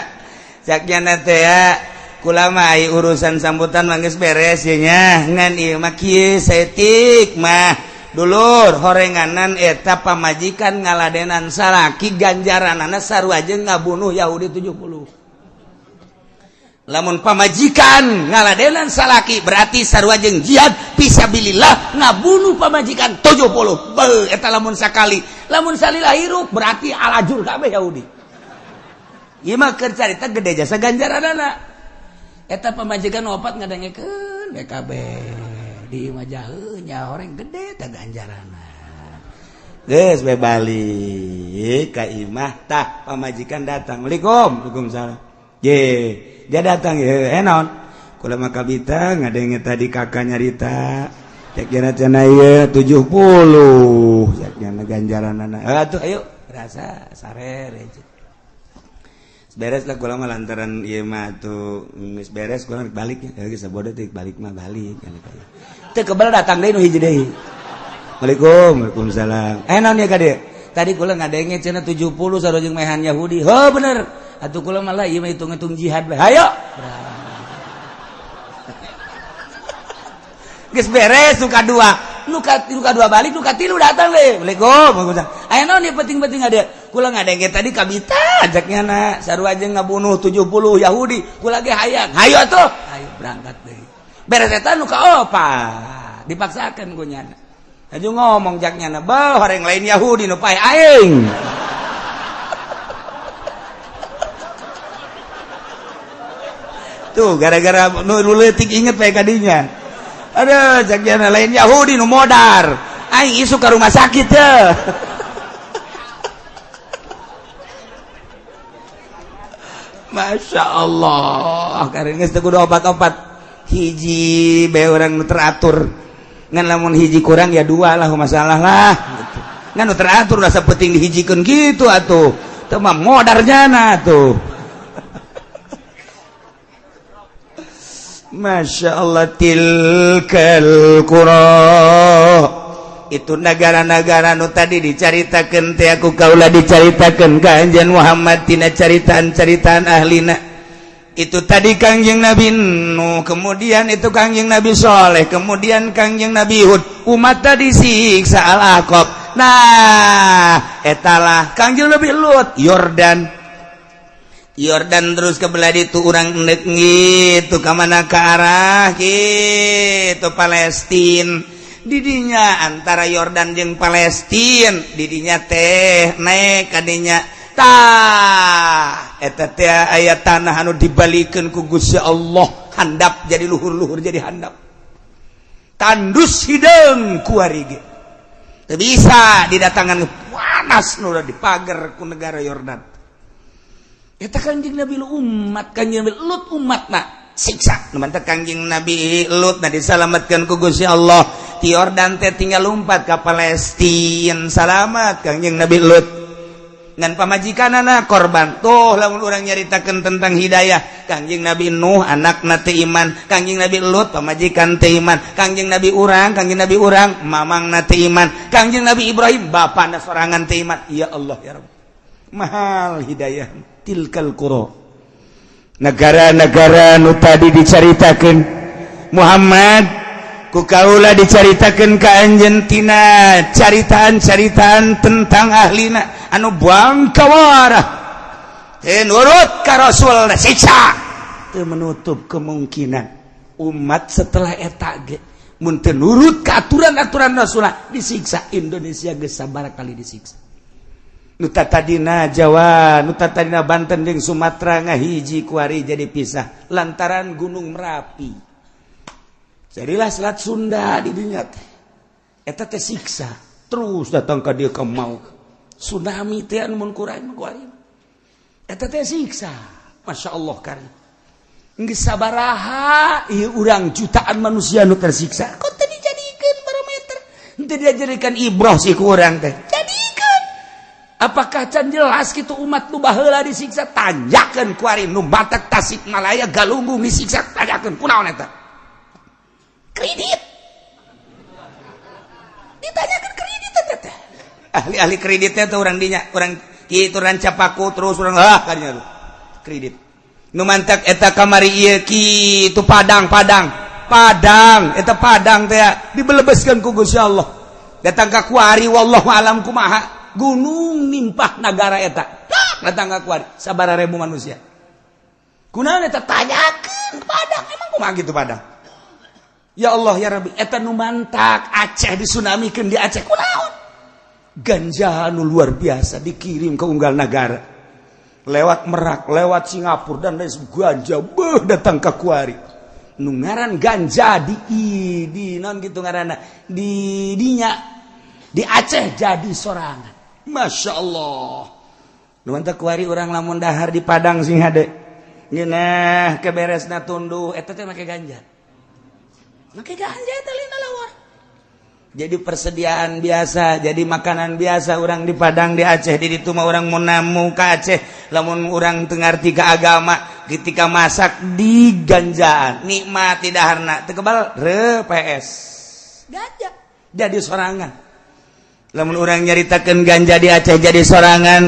Cak nyana teh kula mah ai urusan sambutan mah geus beres ye nya. Ngan ieu mah kieu saeutik mah dulur horenganan eta pamajikan ngaladenan salaki ganjaranana sarua jeung ngabunuh Yahudi 70. Lamun pamajikan ngaladenan salaki berarti sarua jeung jihad fisabilillah ngabunuh pamajikan 70. Beuh eta lamun sakali, lamun salila hirup berarti alajur kabeh Yahudi. Ieu mah keur carita gede jasa ganjaranana. Eta pamajikan opat ngadengekeun BKB di imah jaheu nya horeng gede teh ganjaranna. Geus we balik ka imah tah pamajikan datang. Waalaikum, waalaikumsalam. Ye, dia datang ye, naon? Kula mah kabita ngadenge tadi kakak nyarita. Cek jana cenah ieu 70. Cek jana ganjaranana. Atuh ayo rasa sarere. Beres lah kula mah lantaran ieu mah atuh geus beres kula balik ya geus sabodo teh balik mah balik. Teu kebel datang deui nu hiji deui. Waalaikum, waalaikumsalam. Naon ya ka dieu? Tadi kula ngadenge cenah 70 sarua jeung mehan Yahudi. Heuh bener. Atuh kula mah lah ieu mah hitung-hitung jihad bae. Hayo. Geus beres nu kadua. Nu kadua balik, nu katilu datang deui. Waalaikum, waalaikumsalam. Aya naon ieu penting-penting ada? Kula ngadenge tadi kabita ajaknya na sarua jeung ngabunuh 70 Yahudi. Kula ge hayang. Hayo atuh. Hayo berangkat deui. Beres eta nu kaopat. Dipaksakeun ku nyana. Aju ngomong jaknya na, "Beuh, horeng lain Yahudi nu pae aing." Tuh gara-gara nu leutik inget bae kadinya. Aduh, jaknya lain Yahudi nu modar. Aing isuk ka rumah sakit teh. Masya Allah, karena geus teu kudu opat-opat. Hiji bae urang nu teratur. Ngan lamun hiji kurang ya dua lah masalah lah gitu. Ngan nu teratur rasa penting dihijikeun gitu atuh. Teu mah modar jana atuh. Masya Allah, tilkal qura. Itu negara-negara nu tadi dicaritakeun teh aku kaula dicaritakeun ka Anjeun Muhammad tina caritaan-caritaan ahlina. Itu tadi Kangjeng Nabi Nuh, kemudian itu Kangjeng Nabi Soleh, kemudian Kangjeng Nabi Hud. Umat tadi siksa Al-Aqab. Nah, etalah Kangjeng Nabi Lut, Yordan. Yordan terus ke belah ditu urang endek gitu ka mana ke arah gitu Palestin. Didinya antara Yordan jeung Palestin, didinya teh naik kadinya. Tah eta teh aya tanah anu dibalikeun ku Gusti Allah handap jadi luhur-luhur jadi handap. Tandus hideung kuari ge. Teu bisa didatangan, panas nu dipagar ku negara Yordan. Eta Kanjeng Nabi umat Kanjeng Nabi Lut, umatna siksa. Nu mantak Kanjeng Nabi Lut na disalamatkan ku Gusti Allah ti Yordan teh, tinggal lompat ka Palestina, salamat Kanjeng Nabi Lut ngan pamajikanana korban. Tuh, lamun urang nyaritakeun tentang hidayah, Kanjeng Nabi Nuh anakna teu iman, Kanjeng Nabi Lut pamajikan teu iman, Kanjeng Nabi urang, Kanjeng Nabi urang mamangna teu iman, Kanjeng Nabi Ibrahim bapana sorangan teu iman. Ya Allah, ya Rabb, mahal hidayah. Tilkal qura, Negara-negara nu tadi dicaritakan Muhammad ku kaula, dicaritakan ke Argentina, caritaan-caritaan tentang ahlina anu bangkawara nurut ka Rasul siksa, teu menutup kemungkinan umat setelah eta ge mun teu nurut ka aturan-aturan Rasul disiksa. Indonesia geus sabaraha kali disiksa. Nu tadina Jawa, nu tadina Banten jeung Sumatera ngahiji, kuari jadi pisah lantaran Gunung Merapi, jadilah Selat Sunda di dinya teh. Eta teh siksa terus datang ka dieu, ka mau tsunami teh anu mun kurang kuari eta teh siksa. Masya Allah karim, geus sabaraha ieu urang jutaan manusia nu tersiksa, kok teu dijadikeun barometer, teu dijadikan ibroh sih ku urang teh? Jadikan. Apakah can jelas gitu umat nu baheula disiksa? Tanyakeun kuari nu batak Tasikmalaya, Galunggung disiksa, tanyakeun kunaon eta kredit. Ditanyakan kredit eta teh. Ahli-ahli kreditnya tuh orang dinya, orang kitu, Rancapaku terus orang ah kadinya tuh kredit. Nu mantak eta kamari ieu kitu Padang, Padang, Padang eta, Padang teh dibelebeskeun ku Gusti Allah datang ka kuari. Wallahu alam kumaha gunung nimpah nagara eta datang ka kuari, sabaraha ribu manusia. Kunaon eta? Tanyakeun Padang, emang kumaha gitu Padang? Ya Allah, ya Rabbi, eta nu mantak Aceh disunamikeun di Aceh kunaon? Ganja nu luar biasa dikirim ke unggal negara lewat Merak, lewat Singapura dan lain. Ganja beuh datang ke kuari. Nu ngaran ganja di non gitu ngaranna di dinya di Aceh jadi sorangan. Masya Allah. Nu mantak kuari urang lamun dahar di Padang sing hade ngeunah keberesna tunduh eta teh make ganja, make ganja eta lina lawar. Jadi persediaan biasa, jadi makanan biasa orang di Padang, di Aceh di ditu mah. Orang mau namu ke Aceh, lamun orang teu ngarti ke agama, ketika masak di ganjaan, nikmat tidak harna teu kebal re PS ganja jadi sorangan. Lamun orang nyaritakan ganja di Aceh jadi sorangan,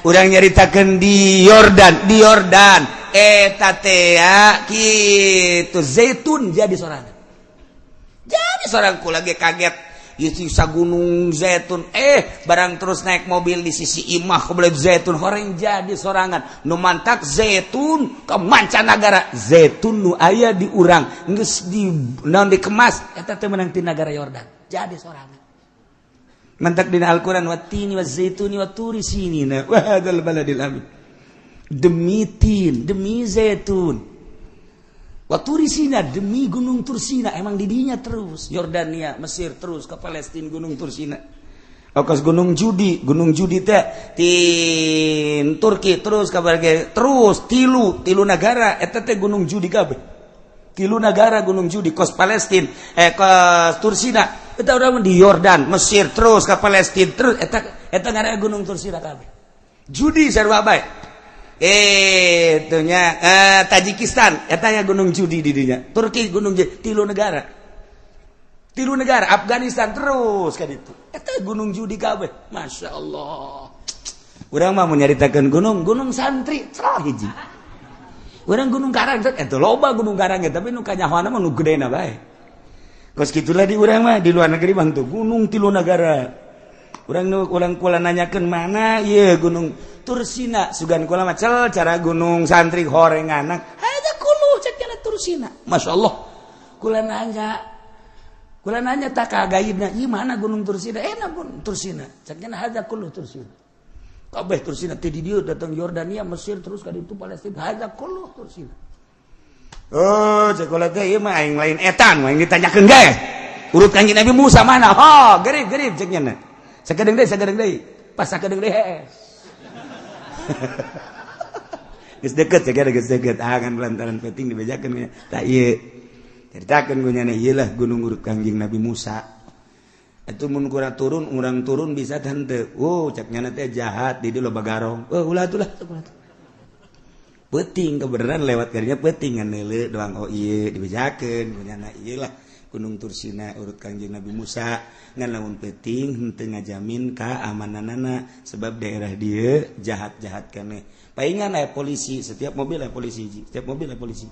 orang nyaritakan di Yordan, di Yordan eta teh kitu zaitun jadi sorangan. Jadi seorang ku lagi kaget sisa gunung zaitun, barang terus naik mobil di sisi imah kebelet zaitun horeng jadi sorangan. Nu mantak zaitun ke mancanagara, zaitun nu aya di urang geus di naon dikemas eta teh meunang ti nagara Yordan jadi sorangan. Mantak dina Al-Qur'an wattini wazaituni waturi sinina wa hadzal baladil amin, demi tin, demi zaitun, Waturi Sina, demi gunung Tursina. Emang didinya terus Yordania, Mesir, terus ke Palestina, gunung Tursina. Okas Gunung Judi, Gunung Judi teh tin Turki terus kabar terus tilu tilu negara eta teh Gunung Judi kabeh. Tilu negara Gunung Judi, kos Palestina, kos Tursina eta urang di Yordan, Mesir, terus ke Palestina, terus eta eta ngaranna Gunung Tursina kabeh. Judi sarua bae itunya, Tajikistan eta ya Gunung Judi di dinya, Turki Gunung Judi, tilu negara, tilu negara, Afghanistan terus kan itu eta Gunung Judi kabeh. Masya Allah. Urang mah mau nyaritakeun gunung, Gunung Santri salah hiji. Urang Gunung Karang eta loba Gunung Karang, tapi nu kanyahoana mah nu gedena bae. Kos gitulah di urang mah. Di luar negeri bang tuh gunung tilu negara. Urang nu urang kula nanyakeun mana ieu Gunung Tursina, sugan kula mah cel cara Gunung Santri horenganak ada kulu cek Tursina. Masya Allah. Kula nanya, kula nanya tak kagaibna, ieu mana Gunung Tursina? Enak Gunung Tursina cek nya, ada kulu Tursina kabeh. Tursina ti di dieu datang Yordania, Mesir, terus ka ditu Palestina, ada kulu Tursina. Oh, cek kula teh ieu mah aing lain etan, aing ditanyakeun ge. Urut Kanjeng Nabi Musa mana? Oh, gerib gerib cek nya. Sakedeung deui, sakedeung deui. Pas sakedeung deui hees. Geus deket cek, geus deket. Ah, kan lantaran penting dibejakeun tah ieu. Ceritakeun ku nyana, ieu lah gunung urut Kanjeng Nabi Musa. Itu mun kurang turun, urang turun bisa tante. Oh, cek nyana teh jahat di dieu loba garong. Oh, ulah atuh lah, ulah tuh. Peuting kebenaran lewat karinya peuting ngan neuleu doang. Oh, ieu dibejakeun ku nyana, ieu lah Gunung Tursina urut Kanjeng Nabi Musa. Ngan lamun peuting henteu ngajamin keamananana, sebab daerah dieu jahat-jahat keneh. Paingan aya polisi, setiap mobil aya polisi, setiap mobil aya polisi,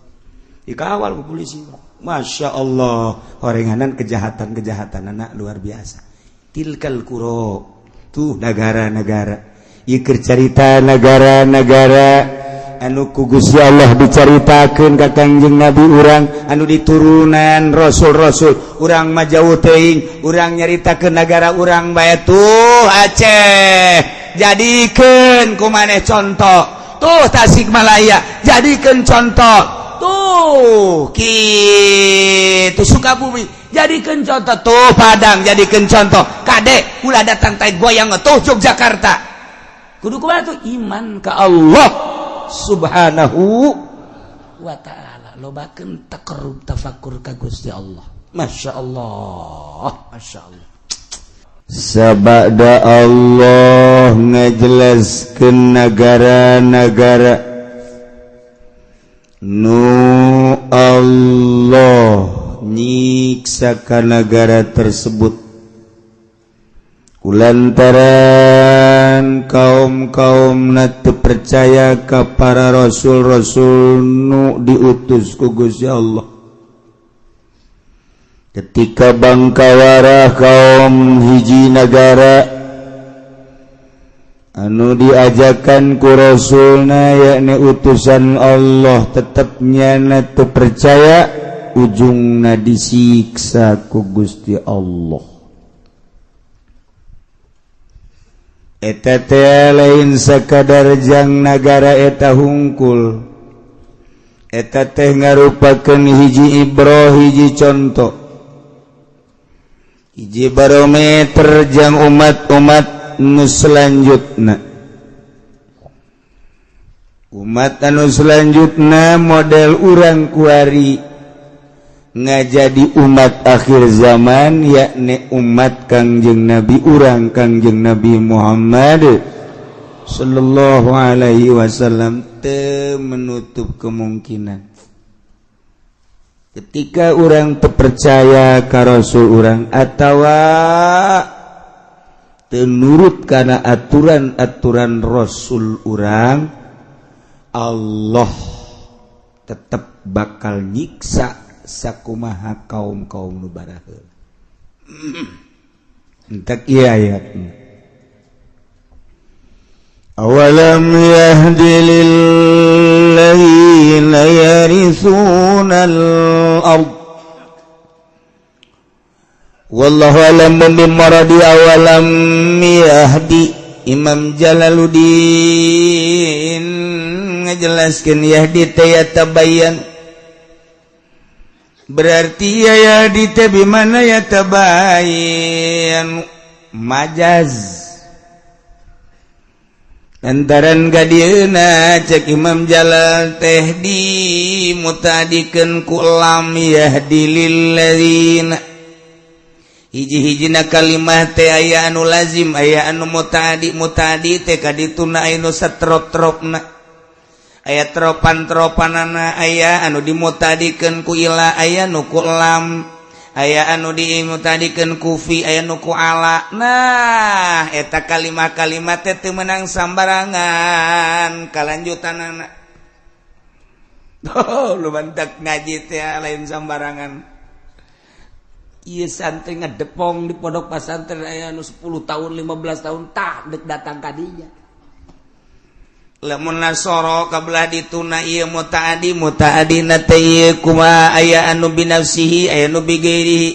dikawal ku polisi. Masya Allah, horenganan kejahatan-kejahatan anak luar biasa. Tilkal qura, tuh negara-negara. Ieu cerita negara-negara anu ku Gusti Allah dicaritakeun ka Kangjeng Nabi urang, anu diturunan rasul-rasul. Urang mah jauh teuing, urang nyaritakeun negara urang bae. Tuh Aceh, jadikeun ku maneh contoh. Tuh Tasikmalaya, jadikeun contoh. Tuh kitu Sukabumi, jadikeun contoh. Tuh Padang, jadikeun contoh. Kade ulah datang tai goyang. Tuh Yogyakarta, kudu kumaha tuh? Iman ka Allah Subhanahu wa ta'ala, lobakeun taqarrub tafakur ka Gusti Allah. Masya Allah, Masya Allah. Sabada Allah ngajelaskeun negara-negara nu Allah nyiksa ka negara tersebut kulantaran kaum-kaum teu percaya ka para rasul-rasul nu diutus ku Gusti Allah. Ketika bangkawara kaum hiji negara anu diajakan ku rasulna, yakni utusan Allah, tetapnya teu percaya, ujungna disiksa ku Gusti Allah. Eta teh lain sakadar jang nagara eta hungkul, eta teh ngarupakeun hiji ibroh, hiji contoh, hiji barometer jang umat-umat nu selanjutna. Umat anu selanjutna model urang kuari ngajadi umat akhir zaman, yakni umat Kangjeng Nabi urang, Kangjeng Nabi Muhammad sallallahu alaihi wasallam. Teu menutup kemungkinan ketika orang terpercaya ka rasul urang atawa teu nurut kana aturan-aturan rasul urang, Allah tetap bakal nyiksa sakumaha kaum-kaum nu baraheula. Entek ieu ayatna. Awalam yahdi lilladzina yarithuna al-ard. Wallahu alam bimaradi. Awalam yahdi, Imam Jalaluddin ngajelaskeun yahdi teh yatabayyan, berarti ya yahdi teh bimana yatabayyan, majaz lantaran gadieuna cek Imam Jalal teh di mutadikeun ku lam yahdi lilladzina. Hiji-hijina kalimah teh aya anu lazim, aya anu mutadi. Mutadi teh kadituna anu satrop-tropna, aya tropan-tropanana, aya anu dimutadikeun ku ila, aya nu ku lam, aya anu dimutadikeun ku fi, aya nu ku ala. Nah, eta kalimah-kalimat teh teu meunang sambarangan kalanjutanana. Oh, lu bantak ngaji teh lain sambarangan. Ieu santri ngedepong di pondok pesantren aya anu 10 tahun, 15 tahun, tah dek datang kadinya. Lamun nasoro kabelah dituna ieu mutaadi, mutaadina teh ieu kumaha? Aya anu binafsihi, aya anu bigairihi.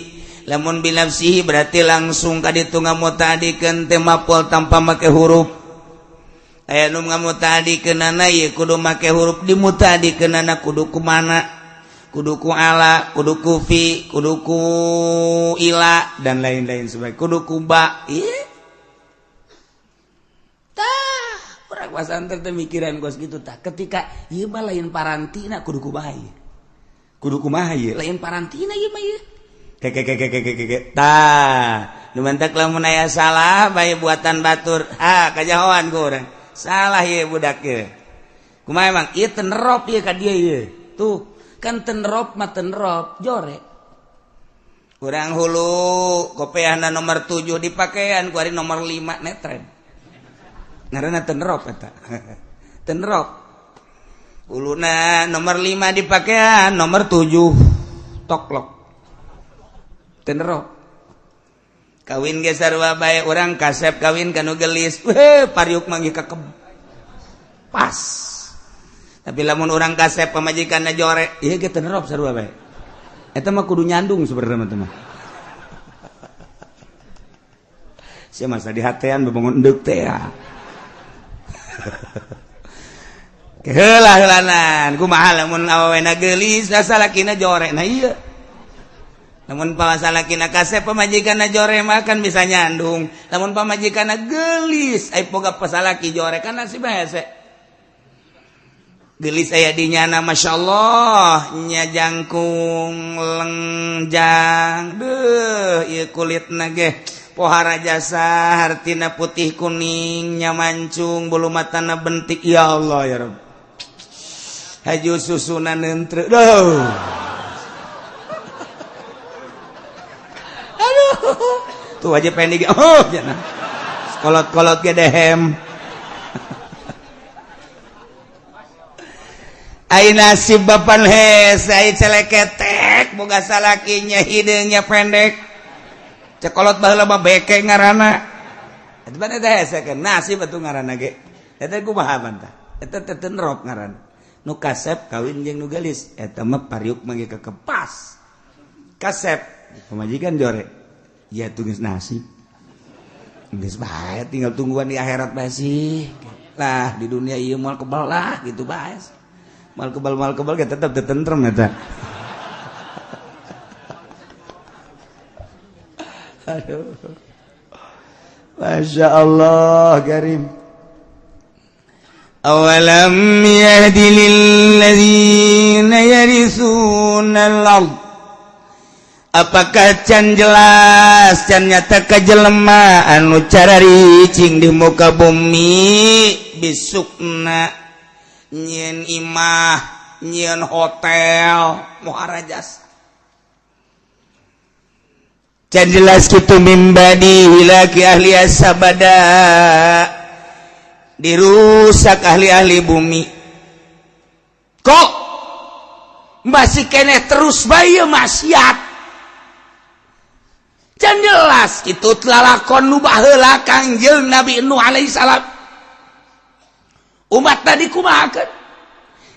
Lamun binafsihi berarti langsung ka ditu ngamutaadikeun teh mapol tanpa make huruf. Aya nu ngamutaadikeunana ieu kudu make huruf, dimutaadikeunana kudu kumana? Kudu ku ala, kudu ku fi, kudu ku ila, dan lain-lain sebagainya, kudu ku ba. Iya tah, urang pasantren teh mikiran kos gitu tah. Ketika ieu mah lain parantina, kudu kumaha ieu, kudu kumaha ieu, lain parantina ieu mah ieu. Keke keke keke keke tah, nu mantak lamun aya salah bae buatan batur, ha, kajahoan ku urang salah ieu budak ieu. Kumaha emang ieu tenerop ieu ka dieu ieu? Tuh kan tenerop mah tenerop jore. Urang hulu kopeahna nomor 7 dipakaian, ku ari nomor 5 netren. Ngaranna tenerop eta. Tenerop huluna nomor 5 dipakaian, nomor 7 toklok. Tenerop. Kawin ge sarua bae, urang kasep kawin ka nu gelis, weh, pariuk manggih kakeb pas. Tapi lamun urang kasep pamajikanna jore, ieu ge tenerop sarua bae. Eta mah kudu nyandung sebenarnya mah teh. Sia masa dihatean bebangun endek teh ya. Heula heulanan kumaha lamun awewena geulis, salakina jore? Nah ieu lamun salakina kasep pamajikanna jore mah kan bisa nyandung. Lamun pamajikanna geulis ai boga pasalaki jore kan nasib hese. Geulis aya di nyana, masyaallah nya, jangkung lengjang deuh ieu kulitna ge pohara jasa, hartina putih kuning nya, mancung bulu matana bentik. Ya Allah ya Rabb, haju susuna nentre duh. Aduh, tuh aja pendek, oh jana kolot-kolot ge dehem. Ai nasib bapan hese, ai celeketek boga salakinya hideungnya pendek, cekolot baheula mah beke ngaranna. Eta mah teh hese kan nasib atuh ngaranna ge. Eta kumaha bantah eta teh tenerop ngaranna. Nu kasep kawin jeung nu geulis eta mah pariuk mangge kekepas. Kasep pamajikan jore ya tuh geus nasib geus bae, tinggal tungguan di akhirat bae sih lah. Di dunia ieu moal kebal lah gitu bae. Mal kebal ge tetep tentrem eta. Aduh, Masya Allah karim. Awalam yahdi lilladzina yarithuna al-ard, apakah can jelas can nyata ka jelema anu cararicing di muka bumi bisukna nyieun imah, nyieun hotel muharajas? Can jelas kitu mimbadi hilaki ahli asabada, dirusak ahli-ahli bumi. Kok masih keneh terus bae maksiat? Can jelas kitu lalakon nu baheula Kangjeng Nabi Nuh alaihi salam. Umat tadi kumahakeun?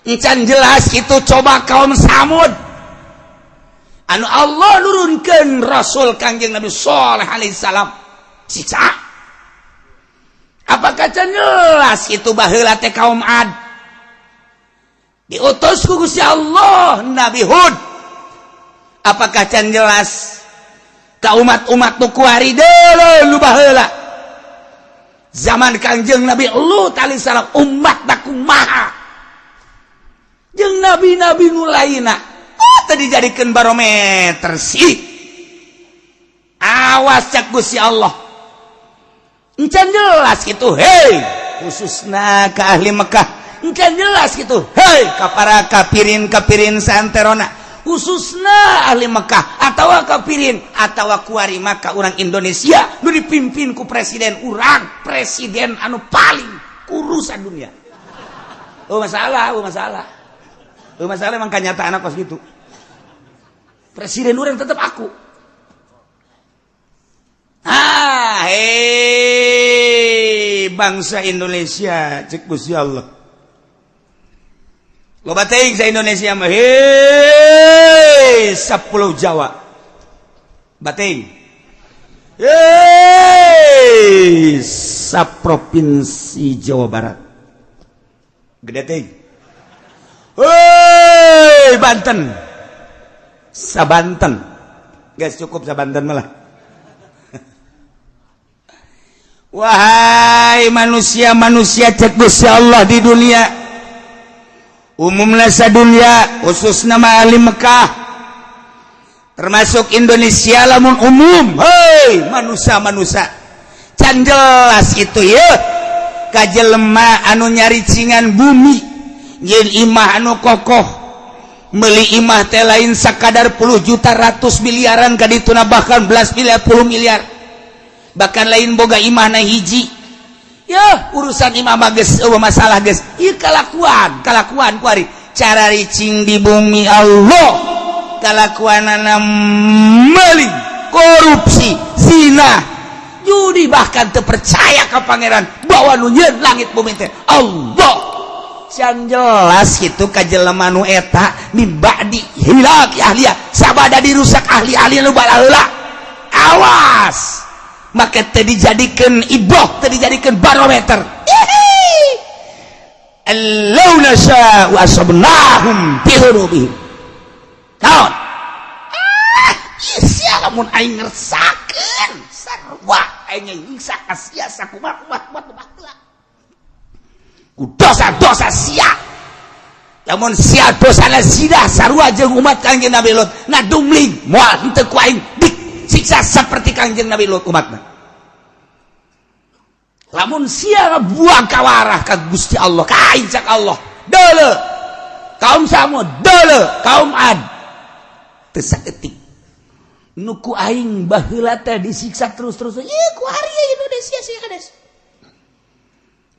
Encan jelas itu coba kaum Samud anu Allah nurunkeun Rasul Kangjeng Nabi Shaleh alaihi salam siksa. Apakah can jelas itu baheula teh kaum Ad diutus ku Gusti Allah Nabi Hud? Apakah can jelas ka umat-umat nu kuari deuleu nu baheula zaman Kangjeng Nabi Lut alaihi salam umat kumaha jeung nabi-nabi nu lainna? Oh, tadi dijadikeun barometer sih. Awas cak Gusti Allah. Encan jelas gitu, hei, khususna ka ahli Mekah. Encan jelas gitu, hei, ka para kafirin-kafirin saanterona, khususna ahli Mekah atawa kafirin atawa kuari maka urang Indonesia nu dipimpin ku presiden urang, presiden anu paling kurusan dunia. Oh masalah, oh masalah. Oh masalah emang kenyataan apa gitu. Presiden urang tetap aku. Ah, hei bangsa Indonesia, cek Gusti Allah. Loba teuing sa Indonesia mah, hei 10 Jawa. Bating. Hei sa provinsi Jawa Barat. Gede teuing. Hei Banten. Sabanten guys, cukup sabanten malah. Wahai manusia-manusia, cek Gusti Allah, di dunia umumnya, dunia khusus nama ahli Mekah termasuk Indonesia lamun umum. Hei manusia-manusia, can jelas itu ya ka jelema anu nyaricingan bumi, yen imah anu kokoh, beli imah teh lain sakadar puluh juta, ratus, miliaran kadituna, bahkan belas miliar, puluh miliar. Bahkan lain boga imah na hiji ya, urusan imah mah geus euweuh masalah geus. Ieu kalakuan kalakuan kuari cara ricing di bumi Allah, kalakuanana meling, korupsi, zina, judi, bahkan terpercaya ke Pangeran bahwa nu nyieun langit bumi teh Allah. Can jelas gitu ka jelema nu eta min ba'di ihlaki ahliha, sabada dirusak ahli-ahli nu balaheula. Awas, maka teu dijadikeun ibroh, teu dijadikeun barometer. Allau nasya'u asabnahum bi dzunubihim. Naon? Ah, sia, lamun aing ngersakeun sarua aing nyiksa ka sia sakumaha kumaha kumaha ku dosa-dosa sia. Lamun sia dosana zina sarua jeung umat Kangjeng Nabi Lut, nadumling moal henteu ku aing disiksa seperti Kangjeng Nabi Lut umatna. Lamun sia buang kawarah ka Gusti Allah, ka aing, cak Allah, deuleu kaum Samud, deuleu kaum Ad, teu saeutik nu ku aing baheula teh disiksa terus-terus. Ieu ku ari Indonesia sih kades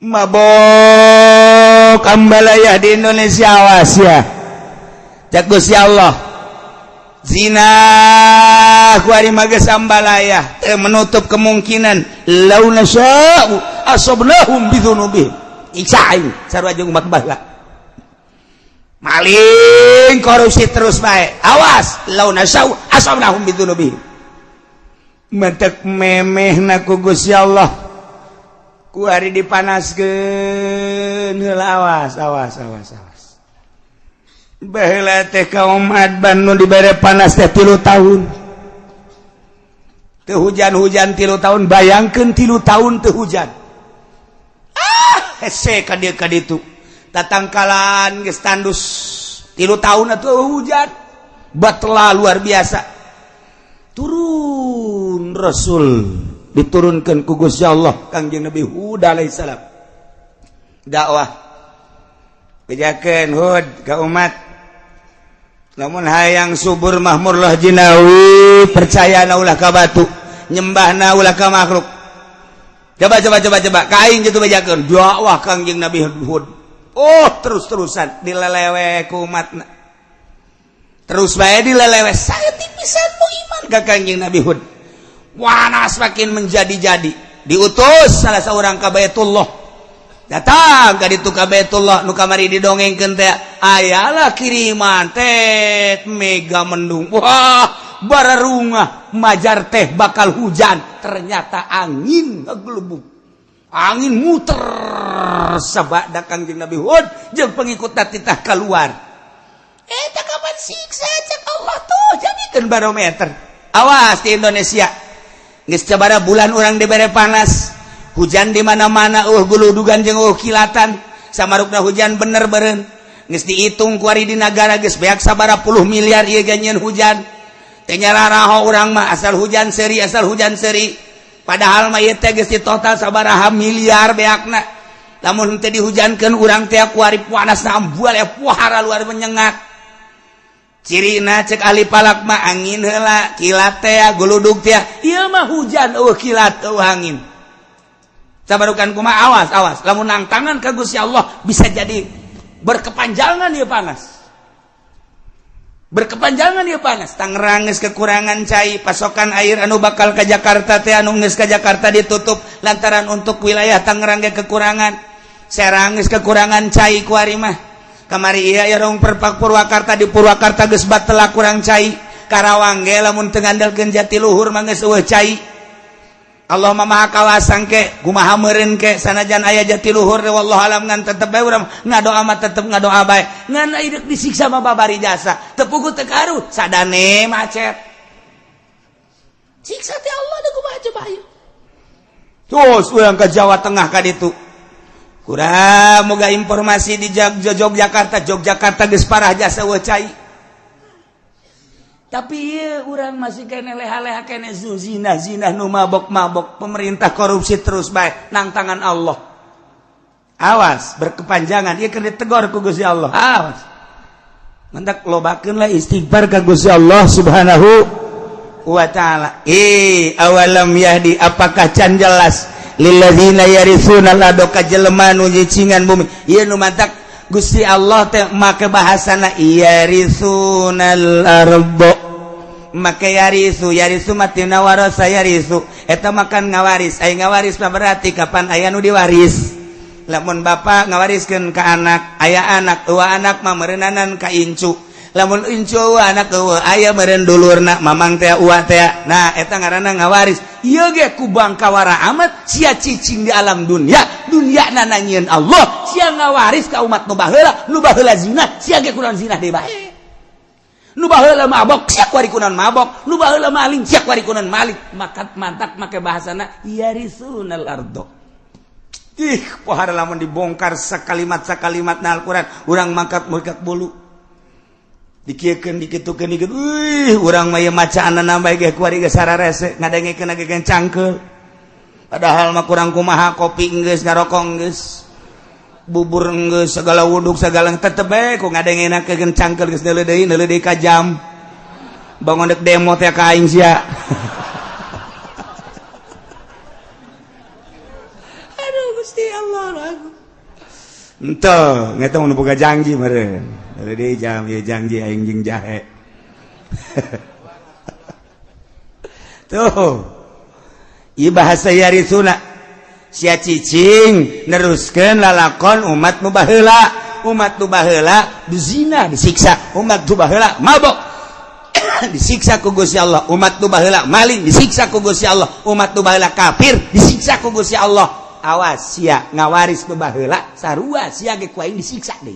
mabok ambalaya di Indonesia. Awas ya, cak Gusti Allah, zina ku ari mah geus ambalaya, teu menutup kemungkinan lau nasya'u asabnahum bidzunubihim, siksa aing sarua jeung umat baheula. Maling, korupsi terus bae, awas, lau nasya'u asabnahum bidzunubihim. Mentek memeh ku Gusti Allah ku ari dipanaskeun heula. Awas, awas, awas, awas. Baheula teh kaum Ad nu dibere panas teh 3 tahun teu hujan-hujan, 3 tahun. Bayangkeun 3 tahun teu hujan. Ah, hese ka dieu ka ditu, tatangkalan geus tandus, 3 tahun atuh hujan batla luar biasa. Turun Rasul, diturunkan ku Gusti Allah, Kangjeng Nabi Hud alaihissalam dakwah, bejakeun Hud ka umat, lamun hayang subur mahmurlah jinawi, percaya na ulah ka batu, nyembahna ulah ka makhluk. Coba, coba, coba, coba ka aing gitu, bejakeun dakwah Kangjeng Nabi Hud. Oh, terus-terusan dilelewe ku umatna, terus bae dilelewe, saya pisan nu iman ka Kangjeng Nabi Hud. Panas makin menjadi-jadi, diutus salah seorang ka Baitullah. Datang ka ditu ka Baitullah nu kamari didongengkeun teh, ayalah kiriman teh mega mendung. Wah, bararungah majar teh bakal hujan, ternyata angin ngegelubung, angin muter sabada Kangjeng Nabi Hud jeung pengikut titah keluar. Eh, tak kapan siksa cek Allah tuh, jadikeun barometer. Awas di Indonesia, geus sabaraha bulan urang dibere panas, hujan di mana-mana, guludugan jeung kilatan. Samarukna hujan bener beren geus dihitung kuari di nagara geus beak sabaraha puluh miliar ieu ganyeun hujan teh. Nyararaho urang mah asal hujan seri, asal hujan seri, padahal mah ieu teh geus di total sabaraha miliar beakna. Lamun teh dihujankeun urang teh kuari panas ambual ya, puhara luar menyengat. Cirina cek ahli falak mah angin heula, kilat teh, guludug teh. Ieu mah hujan euweuh kilat, euweuh angin. Sabarukan kumaha? Awas, awas, lamun nangtangan ka Gusti Allah bisa jadi berkepanjangan ieu panas, berkepanjangan ieu panas. Tangerang geus kekurangan cai, pasokan air anu bakal ke Jakarta teh, anu geus ka Jakarta ditutup lantaran untuk wilayah Tangerang ge kekurangan. Serang geus kekurangan cai kuari mah. Kamari iya ya rong perpak Purwakarta, di Purwakarta geus batela kurang cai. Karawang ge lamun teu ngandalkeun Jatiluhur mah geus euweuh cai. Allah mah maha kawasang ke kumaha meureun ke sanajan aya jatiluhur wallahu alam ngan tetep bae urang ngadoa mah tetep ngadoa bae ngan deuk disiksa mah babari jasa teu puguh teu karuh sadane macet siksa teh Allah da kumaha coba ayo. Terus urang ke Jawa Tengah ka ditu kurang moga informasi di Yogyakarta. Yogyakarta geus parah jasa eueuh cai, tapi ieu urang masih kene leha-leha kene zina zina nu mabok-mabok, pemerintah korupsi terus bae nang tangan Allah. Awas berkepanjangan ieu keur ditegor ku Gusti Allah. Awas, mantak lobakeun lah istighfar ka Gusti Allah Subhanahu wa taala. Eh, awalam yahdi, apakah can jelas lilladzina yaritsuna al ka jelema nu nyicingan bumi? Ieu nu mantak Gusti Allah teh make bahasana yarisunal ardo, make yarisu. Yarisu matina warasa yarisu, eta makan ngawaris. Aya ngawaris mah berarti kapan aya nu diwaris. Lamun bapak ngawariskeun ka anak, aya anak eueuh, anak mah meureunnanan ka incu. Lamun incu eueuh, anak eueuh, aya meureun dulurna, mamang teh, uwa teh. Nah, eta ngaranna ngawaris. Ieu ge ku bangkawara amat sia cicing di alam dunia, dunia nanyieun Allah. Sia ngawaris ka umat nu baheula. Nu baheula zina, sia ge kunaon zina deui bae. Nu baheula mabok, sia kuari kunaon mabok. Nu baheula maling, sia kuari kunaon maling. Maka mantak make bahasana yarisunal ardo. Ih, pohara lamun dibongkar sakalimat sakalimat na Al-Qur'an, urang mangkat mangkat bulu dikieukeun, dikitukeun, dikitukeun. Wih, urang mah ieu macaanna bae ge kuari ge sararese ngadengekeun ge cangkeul. Padahal mah kurang kumaha, kopi geus, ngarokok geus, bubur geus, segala wuduk segala, tetep bae ku ngadengenakeun cangkeul. Geus neuleuh deui, neuleuh deui ka jam, bangun dek demo teh ka aing sia. Aduh Gusti Allah aku. Ente, ngeta mun boga janji meureun. Neuleuh deui jam, ieu janji aing jeung jahe. Tuh. Ieu bahasa yarisuna. Sia cicing neruskeun lalakon umat nu baheula. Umat nu baheula dizina disiksa, umat nu baheula mabok disiksa ku Gusti Allah, umat nu baheula maling disiksa ku Gusti Allah, umat nu baheula kafir disiksa ku Gusti Allah. Awas sia ngawaris nu baheula sarua sia ge ku aing disiksa deui.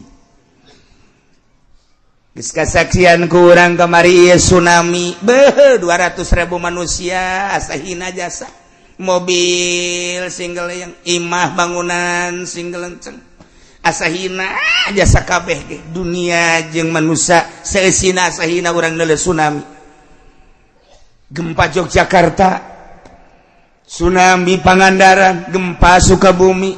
Geus kasaksian ku urang kamari ieu tsunami, beuh, 200.000 manusia asa hina jasa, mobil single yang imah bangunan single lenceng asa hina jasa kabeh ge. Dunia jeung manusia seusina asa hina urang neuleuh tsunami, gempa Yogyakarta, tsunami Pangandaran, gempa Sukabumi,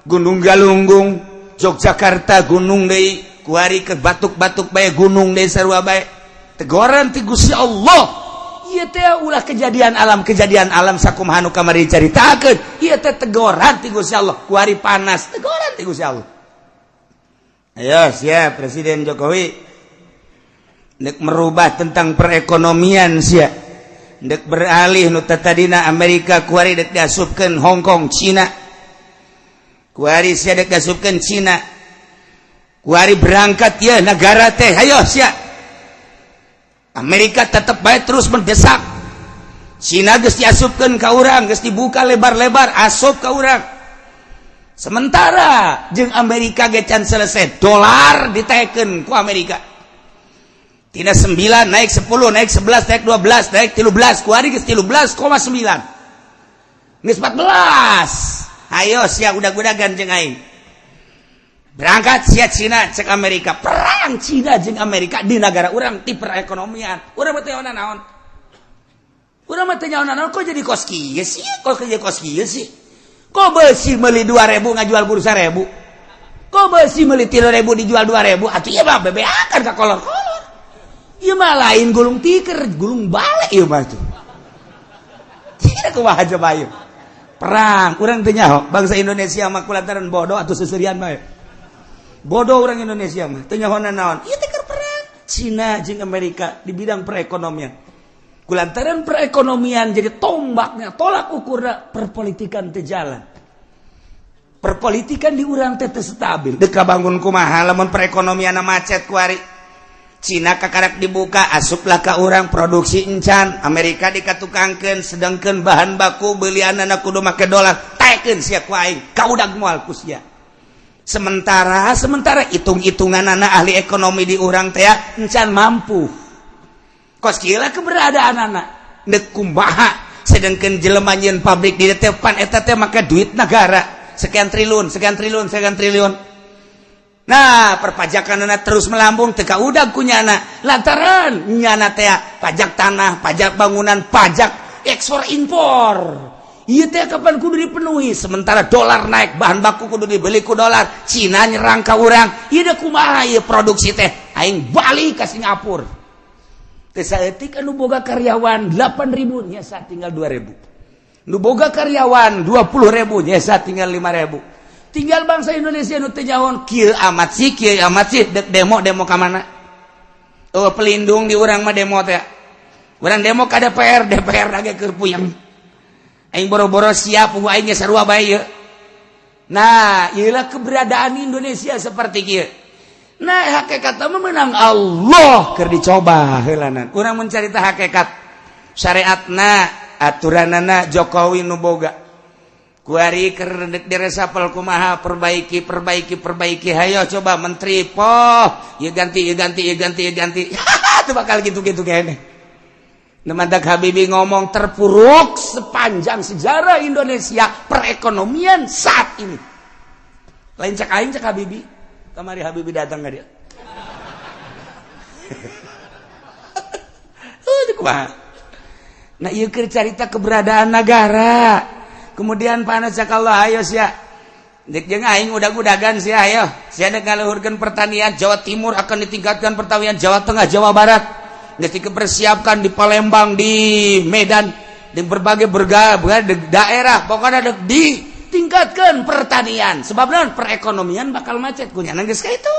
Gunung Galunggung, Yogyakarta gunung deui, kuari ke batuk-batuk bae gunung deui, sarua bae tegoran ti Gusti Allah. Ieu teh ulah kejadian alam, kejadian alam sakumaha nu kamari caritakeun. Ieu teh tegoran ti Gusti Allah. Kuari panas, tegoran ti Gusti Allah. Ayo siap Presiden Jokowi nek merubah tentang perekonomian sia. Dek beralih nu tadina Amerika, kuari dek diasupkeun Hong Kong, Cina. Kuari sia dek diasupkeun Cina. Kuari berangkat ya negara teh, ayo sia. Amerika tetap baik terus mendesak. Cina geus diasupkeun ka urang, geus dibuka lebar-lebar asup ka urang. Sementara jeung Amerika ge can selesai, dolar ditekeun ku Amerika. Tina 9 naik 10, naik 11, naik 12, naik 13, kuari geus 13,9. Geus 14. Ayo sia udag-udagan jeung aing. Berangkat sia Cina cek Amerika, perang Cina jeung Amerika di negara urang ti perekonomian. Urang mah teu naon. Urang mah teu naon, kok jadi kos kieu sih? Kok jadi kos kieu sih? Kok beusi meuli 2000 ngajual kudu 1000? Kok beusi meuli 3000 dijual 2000? Atuh ieu mah bebeakan ka kolor-kolor. Ieu mah lain gulung tiker, gulung balik ieu mah tuh. Tidak kumaha coba ieu. Perang, urang teu nyaho, bangsa Indonesia mah kulantaran bodoh atau seserian bae. Bodoh orang Indonesia mah, teu nyaho naon. Ieu teh keur perang Cina jeung Amerika di bidang perekonomian. Kulantaran perekonomian jadi tombaknya, tolak ukurna perpolitikan teu jalan. Perpolitikan di urang teh teu stabil. Dek bangun kumaha lamun perekonomian macet kuari. Cina kakarak dibuka, asuplah ka urang, produksi encan. Amerika dikatukangkeun, sedangkan bahan baku belianana kudu make dolar. Taekeun sia ku aing, kaudag moal ku sia. Sementara sementara hitung-hitungan anak ahli ekonomi di urang teh encan mampu. Kos kieu keberadaan anak nek kumaha, sedangkan jelema nyieun pabrik di depan eta teh make duit negara sekian triliun, sekian triliun, sekian triliun. Nah, perpajakan anak terus melambung, teka udah kunyana lantaran nyana teh pajak tanah, pajak bangunan, pajak ekspor impor. Iya teh kapan kudu dipenuhi? Sementara dolar naik, bahan baku kudu dibeli ku dolar. Cina nyerang ka urang. Ieu kumaha ieu produksi teh? Aing balik ke Singapura. Teh saeutik anu boga karyawan 8000 nyesa tinggal 2000. Nu boga karyawan 20.000 nyesa tinggal 5000. Tinggal bangsa Indonesia nu teu nyaho, kieu amat sih, kieu amat sih, dek demo, demo ka mana? Oh, pelindung di urang mah demo teh. Urang demo ka DPR, DPR lagi keur puyeng. Aing boro-boro siap, aing ge sarua bae ieu. Nah, ieulah keberadaan Indonesia seperti kieu. Nah, hakikat mah menang Allah keur dicoba heulanan. Urang mencarita hakikat syariatna, aturanana Jokowi nu boga. Kuari keur diresapel kumaha? Perbaiki, perbaiki, perbaiki. Hayo coba menteri poh, ya ganti, ya ganti, ya ganti, ya ganti. Itu bakal gitu-gitu kayaknya. Mantak Habibie ngomong terpuruk sepanjang sejarah Indonesia perekonomian saat ini. Lain cek aing, cek Habibie. Kamari Habibie datang nggak dia? Kumaha? Nah, ieu keur carita keberadaan negara. Kemudian panas cak Allah, ayo sia. Dek jeung aing udag-udagan sia, ayo. Sia dek ngaluhurkeun pertanian Jawa Timur, akan ditingkatkan pertanian Jawa Tengah, Jawa Barat. Geus dipersiapkan di Palembang, di Medan, di berbagai berbagai daerah, pokoknya dek ditingkatkan pertanian. Sebab naon? Perekonomian bakal macet kunyana geus ka itu.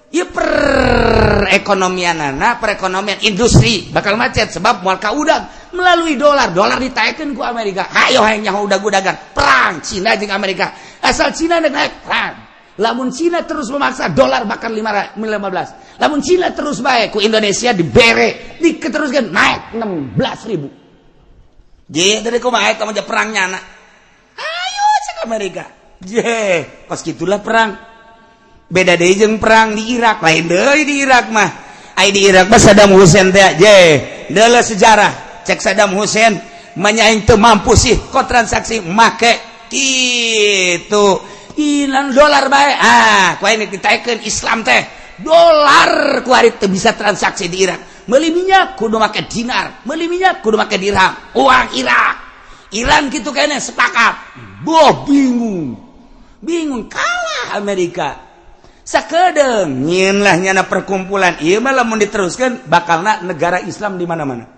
Ya, perekonomian anak, perekonomian industri bakal macet sebab moal kaudag melalui dolar. Dolar ditaikkan ku Amerika. Hayo hayang nyaho udag-udagan perang Cina jeung Amerika. Asal Cina naik, naik perang. Lamun Cina terus memaksa, dolar bakal 15. Lamun Cina terus baik, ku Indonesia dibere, diketeruskan naik 16 ribu. Je dari kumaha eta mah perangnya anak? Ayo cek Amerika. Je kos gitulah perang. Beda deui jeung perang di Irak. Lain deui di Irak mah. Ai di Irak mah Saddam Hussein teh je deuleu sejarah. Cek Saddam Hussein manya, aing teu mampu sih kok transaksi make gitu ilang dolar bae. Ah, ku aing ditaekeun Islam teh dolar. Ku ari teu bisa transaksi di Irak. Meuli minyak kudu make dinar, meuli minyak kudu make dirham, uang Irak. Iran gitu kayaknya sepakat. Boh, bingung bingung, kalah Amerika sakedeng. Nyieun lah nyana perkumpulan. Ieu mah lamun diteruskan bakalna negara Islam di mana-mana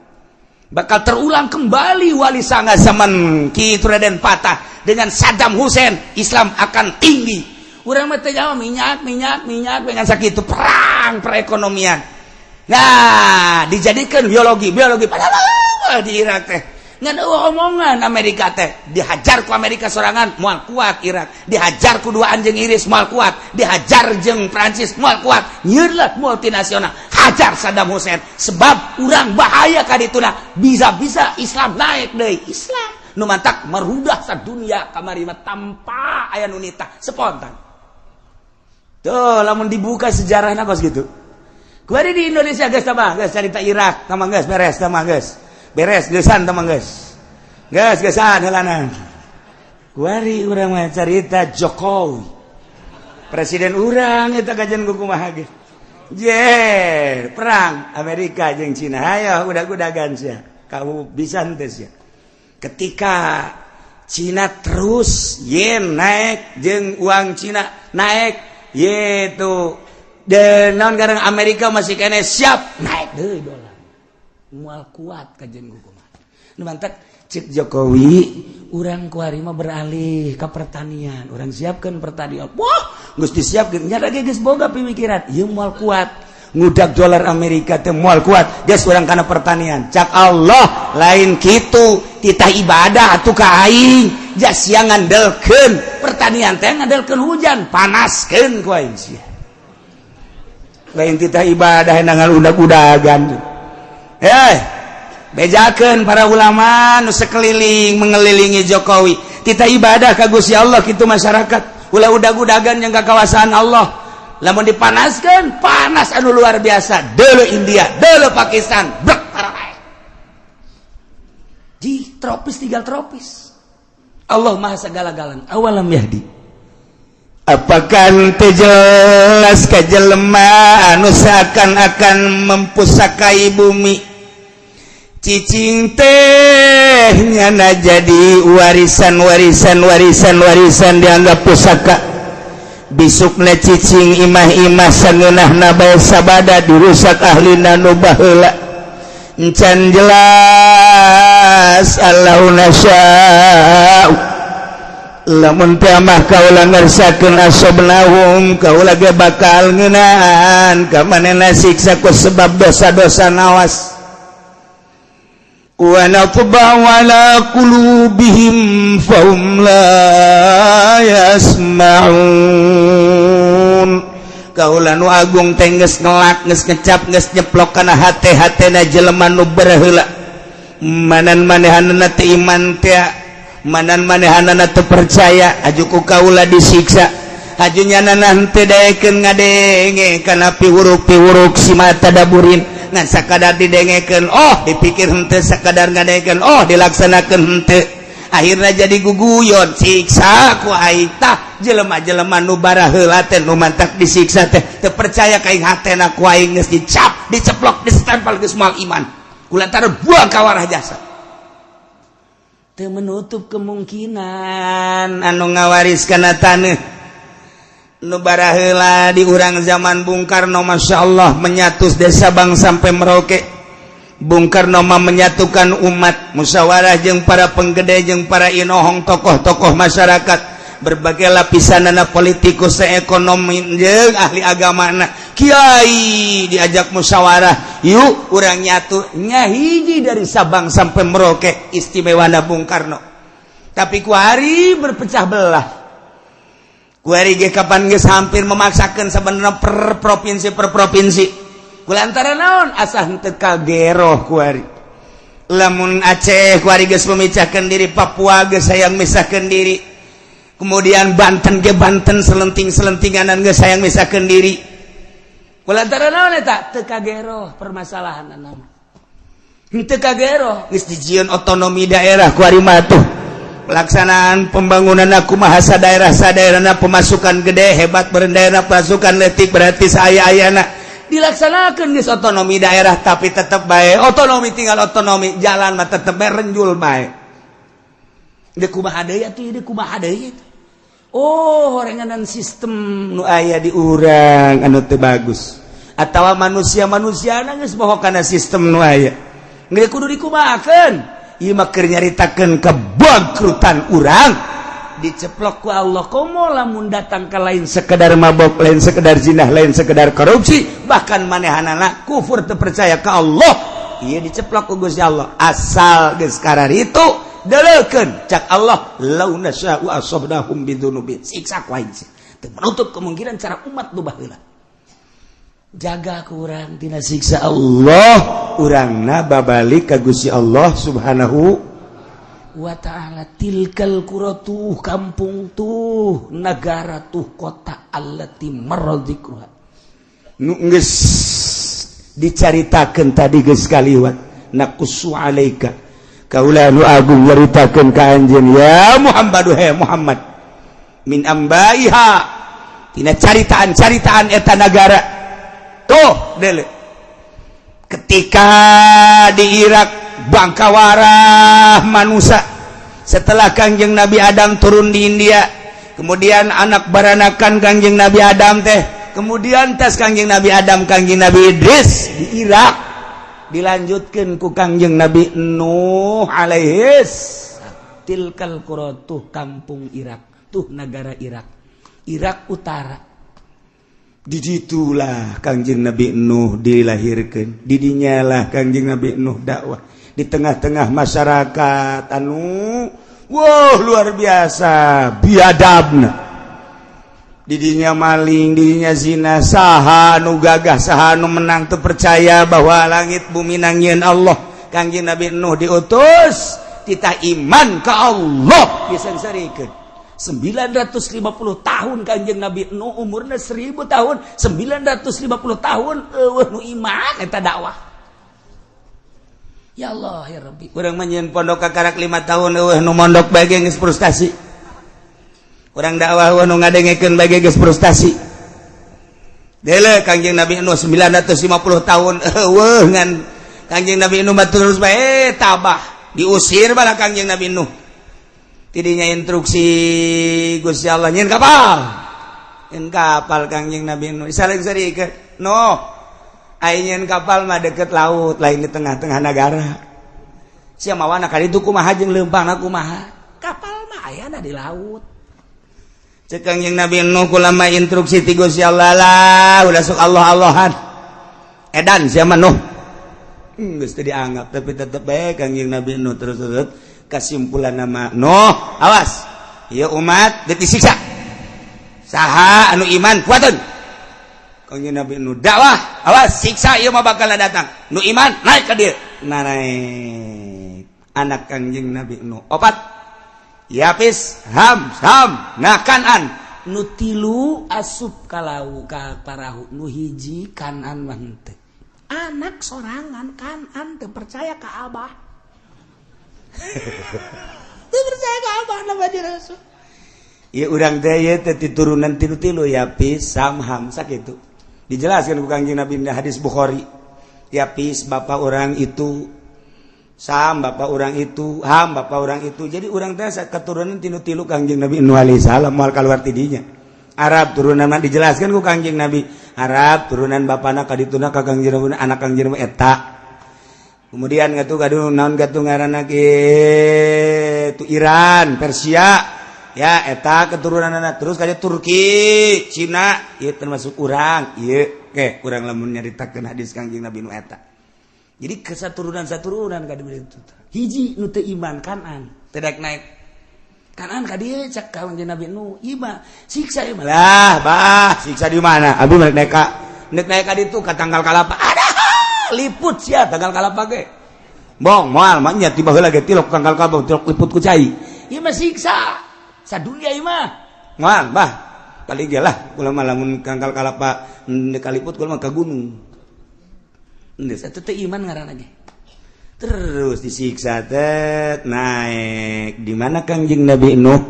bakal terulang kembali Wali Sanga zaman Ki Raden Patah dengan Saddam Hussein. Islam akan tinggi. Urang mah teu jauh, minyak, minyak, minyak dengan sakitu perang perekonomian. Nah, dijadikan biologi biologi, padahal di Irak teh ngan omongan Amerika teh. Dihajar ku Amerika sorangan moal kuat Irak, dihajar ku dua anjing Inggris moal kuat, dihajar jeung Prancis moal kuat. Nyieun multinasional, hajar Saddam Hussein sebab urang bahaya kadituna, bisa-bisa Islam naik deui. Islam nu mantak merudah sadunia kamari mah tanpa aya nu nitah, spontan tuh. Lamun dibuka sejarahna kos gitu. Kuari di Indonesia geus tambah geus carita Irak tambah geus beres, tambah geus beres geusan, tambah geus geus geusan heulanan. Kuari urang mah carita Jokowi presiden urang eta kajian kumaha ge. Je perang Amerika jeung Cina, hayo udag-udagan sia, kamu bisa henteu sia? Ketika Cina terus yen naik jeung uang Cina naik yaitu dan naon garang Amerika masih kene siap naik deui dolar, moal kuat kajian kumaha. Nu mantak cek Jokowi, urang kuari mah beralih ke pertanian, urang siapkan pertanian. Wah, geus disiapkeun nya lagi, geus boga pemikiran ieu moal kuat ngudak dolar Amerika teh, moal kuat. Geus urang kana pertanian. Cak Allah, lain kitu titah ibadah atuh ka aing. Jas sia ngandelkeun pertanian teh ngandelkeun hujan, panaskeun ku aing sia. Lain titah ibadah dengan udag-udagan. Eh, bejakeun para ulama nu sekeliling mengelilingi Jokowi, titah ibadah ka Gusti Allah kitu. Masyarakat ulah udag-udagan yang kawasaan Allah. Lamun dipanaskan, panas anu luar biasa. Dulu India, dulu Pakistan, brek di tropis, tinggal tropis. Allah Maha segala-galana. Awalam yahdi, Apakah teu jelas ka jelema anu seakan-akan mempusakai bumi? Cicing teh nyana jadi warisan, warisan, warisan, warisan, dianggap pusaka. Bisukna cicing imah-imah sangeunahna bae sabada dirusak ahlina nu baheula. Encan jelas? Allau nasya'u, lamun teh mah kaula ngersakeun, asobnahum, kaula ge bakal ngeunaan ka manehna siksa ku sebab dosa-dosa. Nawas, wa natba'u ala qulubihim fahum la yasma'un. Kaula nu agung teh geus ngelak, geus ngecap, geus nyeplok kana hate-hatena jelema nu baheula. Manan manehanana teh iman teh, manan manehanana teu percaya, aju ku kaula disiksa. Aju nyanana henteu daekeun ngadenge kana piwuruk-piwuruk si mata daburin, ngan sakadar didengekeun oh dipikir henteu, sakadar ngadengekeun oh dilaksanakeun henteu, akhirnya jadi guguyon, siksa ku aing. Tah, jelema-jelema nu baraheula teh nu mantak disiksa teh teu percaya ka aing. Hatena ku aing geus dicap, diceplok, ditempel, geus moal iman kulantaran buang kawarah jasa. Teu menutup kemungkinan anu ngawaris kana taneuh nu baraheula di urang zaman Bung Karno, Masya Allah, menyatu desa Bang sampai Merauke. Bung Karno mah menyatukan umat, musyawarah jeung para penggede, jeung para inohong, tokoh-tokoh masyarakat berbagai lapisan, anak politikus, ekonomi, jeung ahli agama, kiai, diajak musyawarah, yuk urang nyatu nyahiji dari Sabang sampai Merauke. Istimewa Bung Karno, tapi kuari berpecah belah. Kuari ge kapan geus hampir memaksakan sebenarnya per provinsi, per provinsi, kulantaran naon? Asa henteu kageroh kuari. Lamun Aceh kuari geus memecahkan diri, Papua geus hayang misahkeun diri, kemudian Banten ge Banten selenting-selentinganan geus hayang misahkeun diri. Kulantaran naon eta? Teu kageroh permasalahan nama. Henteu kageroh. Geus dijieun otonomi daerah kuari mah tuh. Pelaksanaan pembangunan aku bahasa daerah sadaerahna, pemasukan gede hebat daerah, pemasukan letik berarti saya ayana dilaksanakan geus otonomi daerah, tapi tetap baik otonomi tinggal otonomi, jalan mah tetep bae renjul bae. Deuk kumaha deui atuh? Deuk kumaha deui? Oh, horenganan sistem nu aya di urang anu teu bagus atawa manusia-manusia geus bohong kana sistem nu aya. Geus kudu dikumahakeun? Ieu mah keur nyaritakeun kebangkrutan urang diceplok ku Allah. Komo lamun datang ke lain sekedar mabok, lain sekedar zinah, lain sekedar korupsi, bahkan manehanana kufur, teu percaya ke Allah. Ieu diceplok ku Gusti Allah. Asal geus itu deleukeun, cak Allah, lau nasya'u asabnahum bidzunubihim, siksa ku aing. Teu menutup kemungkinan cara umat nu baheula jaga kurang tina siksa Allah. Urangna babalik ka Gusti Allah Subhanahu wa ta'ala. Tilkal qura, tuh kampung, tuh negara, tuh kota, allati marra dzikruha, nu geus dicaritakeun tadi, geus kaliwat. Naqussu alaika, kaula nu agung nyaritakeun ka anjeun ya Muhammad, he Muhammad, min ambaiha, tina caritaan-caritaan eta nagara. Tuh dele, ketika di Irak bangkawarah manusia setelah Kangjeng Nabi Adam turun di India, kemudian anak baranakan Kangjeng Nabi Adam teh, kemudian tes Kangjeng Nabi Adam, Kangjeng Nabi Idris di Irak, dilanjutkan ku Kangjeng Nabi Nuh alaihis. Tilkal qura, tuh kampung Irak, tuh negara Irak, Irak Utara. Diditulah Kangjeng Nabi Nuh dilahirkan, didinyalah Kangjeng Nabi Nuh dakwah di tengah-tengah masyarakat anu, wow, luar biasa biadabna. Didinya maling, didinya zina. Saha nu gagah, saha nu menang? Teu percaya bahwa langit bumi nangieun Allah. Kangjeng Nabi Nuh diutus, titah iman ke Allah, diseungseurikeun 950 tahun. Kanjeng Nabi Nuh umurna 1000 tahun, 950 tahun euweuh nu iman eta dakwah. Ya Allah, ya Rabbi, urang mah nyieun pondok kakarak 5 tahun, euweuh nu mondok bae geus frustasi. Urang dakwah, euweuh nu ngadengekeun bae geus frustasi. Dele Kangjeng Nabi Nuh 950 tahun euweuh, ngan Kangjeng Nabi Nuh mah terus bae tabah. Diusir bala Kangjeng Nabi Nuh. Tidinya instruksi Gusti Allah, nyieun kapal, nyieun kapal. Kangjeng Nabi Nuh saling ke no nyieun kapal mah deket laut, lain di tengah-tengah negara. Sia mawana kali itu kumaha jeung leumpangna kumaha? Kapal mah ayana di laut. Cek Kangjeng Nabi Nuh, kulama instruksi ti Gusti Allah lah, udah sok Allah Allahan, edan sia mah Nuh. Geus teu dianggap, tapi tetep bae Kangjeng Nabi Nuh terus terus. Kesimpulan nama, Nuh, awas ya, umat disiksa, saha anu iman kuatun. Kangjeng Nabi Nuh dakwah, awas siksa ieu mah bakal datang, nu iman naik ka dieu. Nah, naik anak Kangjeng Nabi Nuh opat, Yapis, Ham, Sam, nah Kanan. Nu tilu asup kalau ka parahu, nu hiji Kanan mah henteu. Anak sorangan Kanan teu percaya ka abah, teu percaya ka abah nama Rasul. Ya, urang teh ieu teh turunan tilu-tilu, Yapis, Sam, Ham, sakitu. Dijelaskan ku Kangjeng Nabi di hadis Bukhari. Yapis bapak orang itu, Sam bapak orang itu, Ham bapak orang itu. Jadi urang teh keturunan tilu-tilu Kangjeng Nabi Nuh alaihi salam, moal keluar tidinya. Arab turunan mah dijelaskan ku Kangjeng Nabi. Arab turunan bapana kadituna ka Kangjeng Nabi, anak Kangjeng Nabi eta. Kemudian ngatu kadu naon gatu ngaranna kitu, Iran, Persia ya, eta keturunan anak. Terus kayak Turki, Cina, ieu termasuk urang ieu. Ke urang lamun nyaritakeun hadis Kangjeng Nabi nu eta, jadi kesaturunan saturunan ka itu. Hiji nu teu iman, Kanan, teu daek naik. Kanan ka dieu, cek Kangjeng Nabi Nu, ieu siksa ieu. Lah bah, siksa di mana? Abi naik naik ka, naik naik ka ditu ka tangkal kalapa, ada liput sia tangkal kalapa ge. Bong moal mah nya, tiba heula ge tilok tangkal kalapa, tilok liput ku cai. Ieu mah siksa sadunia ieu mah. Moal bah, paling ge lah kula mah lamun tangkal kalapa kaliput, kula mah ka gunung. Geus atuh, teu iman ngaranna ge. Terus disiksa tet naik di mana Kangjeng Nabi Nuh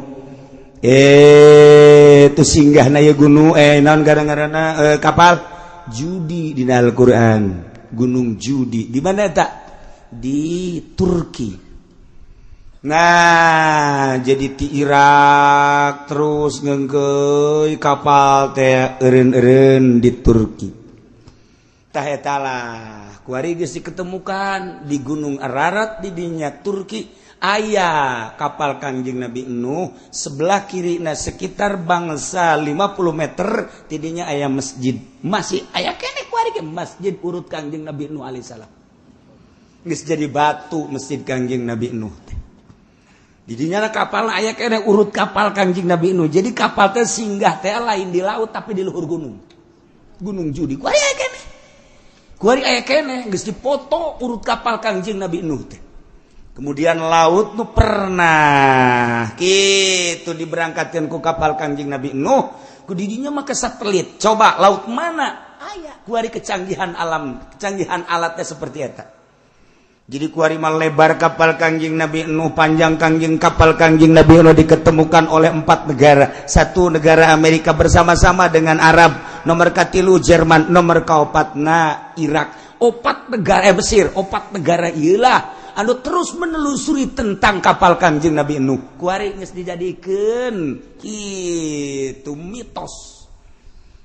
itu singgah na gunung, naon gara-garana, kapal Judi di Al-Qur'an, Gunung Judi. Di mana tak? Di Turki. Nah, jadi di Irak terus ngengkeuy kapal teh eureun-eureun di Turki. Tah eta lah kuari geus diketemukan di Gunung Ararat di dinya Turki, aya kapal Kangjeng Nabi Nuh sebelah kiri. Nah, sekitar bangsa 50 meter tidinya aya masjid, masih aya keneh kuari ge masjid urut Kangjeng Nabi Nuh alaihissalam. Geus jadi batu masjid Kangjeng Nabi Nuh teh. Didinya kapal aya keneh urut kapal Kangjeng Nabi Nuh. Jadi kapal teh singgah teh lain di laut, tapi di luhur gunung, Gunung Judi. Kuari aya keneh, kuari aya keneh, geus dipoto urut kapal Kangjeng Nabi Nuh teh. Kemudian laut nu pernah gitu diberangkatkan ku kapal Kangjeng Nabi Nuh, ku didinya mah ke satelit, coba laut mana aya. Kuari kecanggihan alam, kecanggihan alatnya seperti eta. Jadi kuari mah lebar kapal Kangjeng Nabi Nuh, panjang Kangjeng kapal Kangjeng Nabi Nuh diketemukan oleh empat negara. Satu negara Amerika bersama-sama dengan Arab, nomor katilu Jerman, nomor kaopatna Irak. Opat negara, Mesir, opat negara iyalah anu terus menelusuri tentang kapal Kangjeng Nabi Nuh. Kuari geus dijadikeun kitu mitos.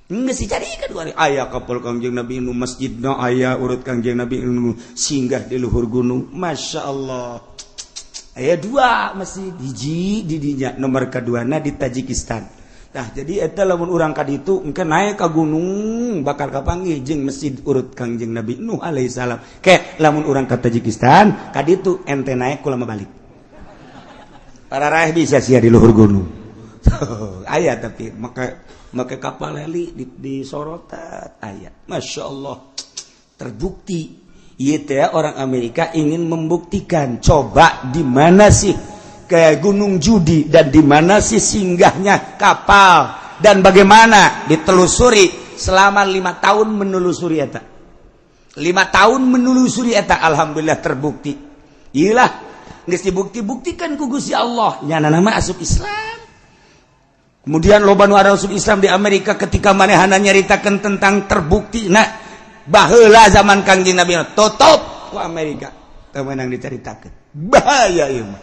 Geus dijadikeun kuari aya kapal Kangjeng Nabi Nuh, masjidna aya urut Kangjeng Nabi Nuh singgah di luhur gunung. Masya Allah. Aya dua masjid, hiji di dinya, nomor keduana di Tajikistan. Nah, jadi eta lamun urang ka ditu engke naik ka gunung bakal kapanggih jeung masjid urut Kangjeng Nabi Nuh alaihi salam. Ke lamun urang ka Tajikistan ka ditu ente naik, kula mah balik. Para raih bisa sia di luhur gunung. Aya, tapi maka maka kapal heli di sorotan aya. Masya Allah, terbukti. Iya teh, orang Amerika ingin membuktikan, coba di mana sih kayak Gunung Judi dan di mana sih singgahnya kapal dan bagaimana ditelusuri selama 5 tahun menelusuri eta, 5 tahun menelusuri eta. Alhamdulillah, terbukti. Iyalah, geus dibukti-buktikan ku Gusti Allah, nyana nama asup Islam. Kemudian loba nu asup Islam di Amerika ketika manehana nyaritakeun tentang terbukti. Nah, baheula zaman Kangjeng Nabi tutup ku Amerika, teu meunang dicaritakeun, bahaya ieu mah.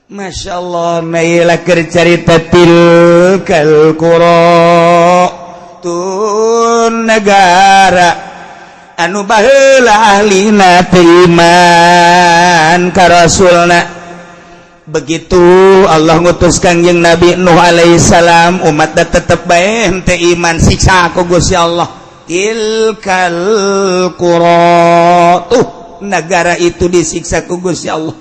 Masya Allah, nah, keur carita tilkal qura, tun negara anu baheula ahlina teu iman ka rasulna. Begitu Allah ngutus Kangjeng Nabi Nuh alaihissalam, umat tetep bae henteu iman, siksa ku Gusti Allah. Tilkal qura, tuh negara itu disiksa ku Gusti Allah.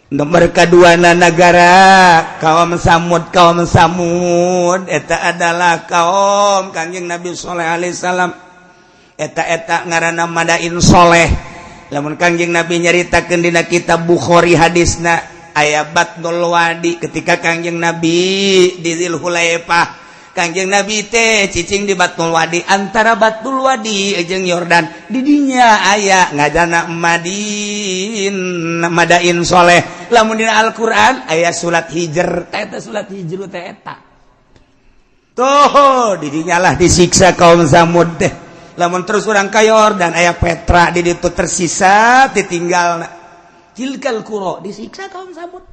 Nomor kedua negara kaum Samud. Kaum Samud eta adalah kaum Kangjeng Nabi Soleh alaihissalam. Eta-eta ngaranna Madain Soleh. Lamun Kangjeng Nabi nyaritakeun dina kitab Bukhari, hadisna aya Batnul Wadi. Ketika Kangjeng Nabi di Dzulhulaifah, Kangjeng Nabi teh cicing di Batnul Wadi, antara Batnul Wadi jeung Yordan. Didinya aya ngajana Madin, Madain Soleh. Lamun dina Al-Qur'an aya surat Hijr, eta surat Hijr teh eta tuh. Didinya lah disiksa kaum Samud teh. Lamun terus urang ka Yordan, aya Petra di ditu, tersisa ditinggal. Tilkal qura, disiksa kaum Samud.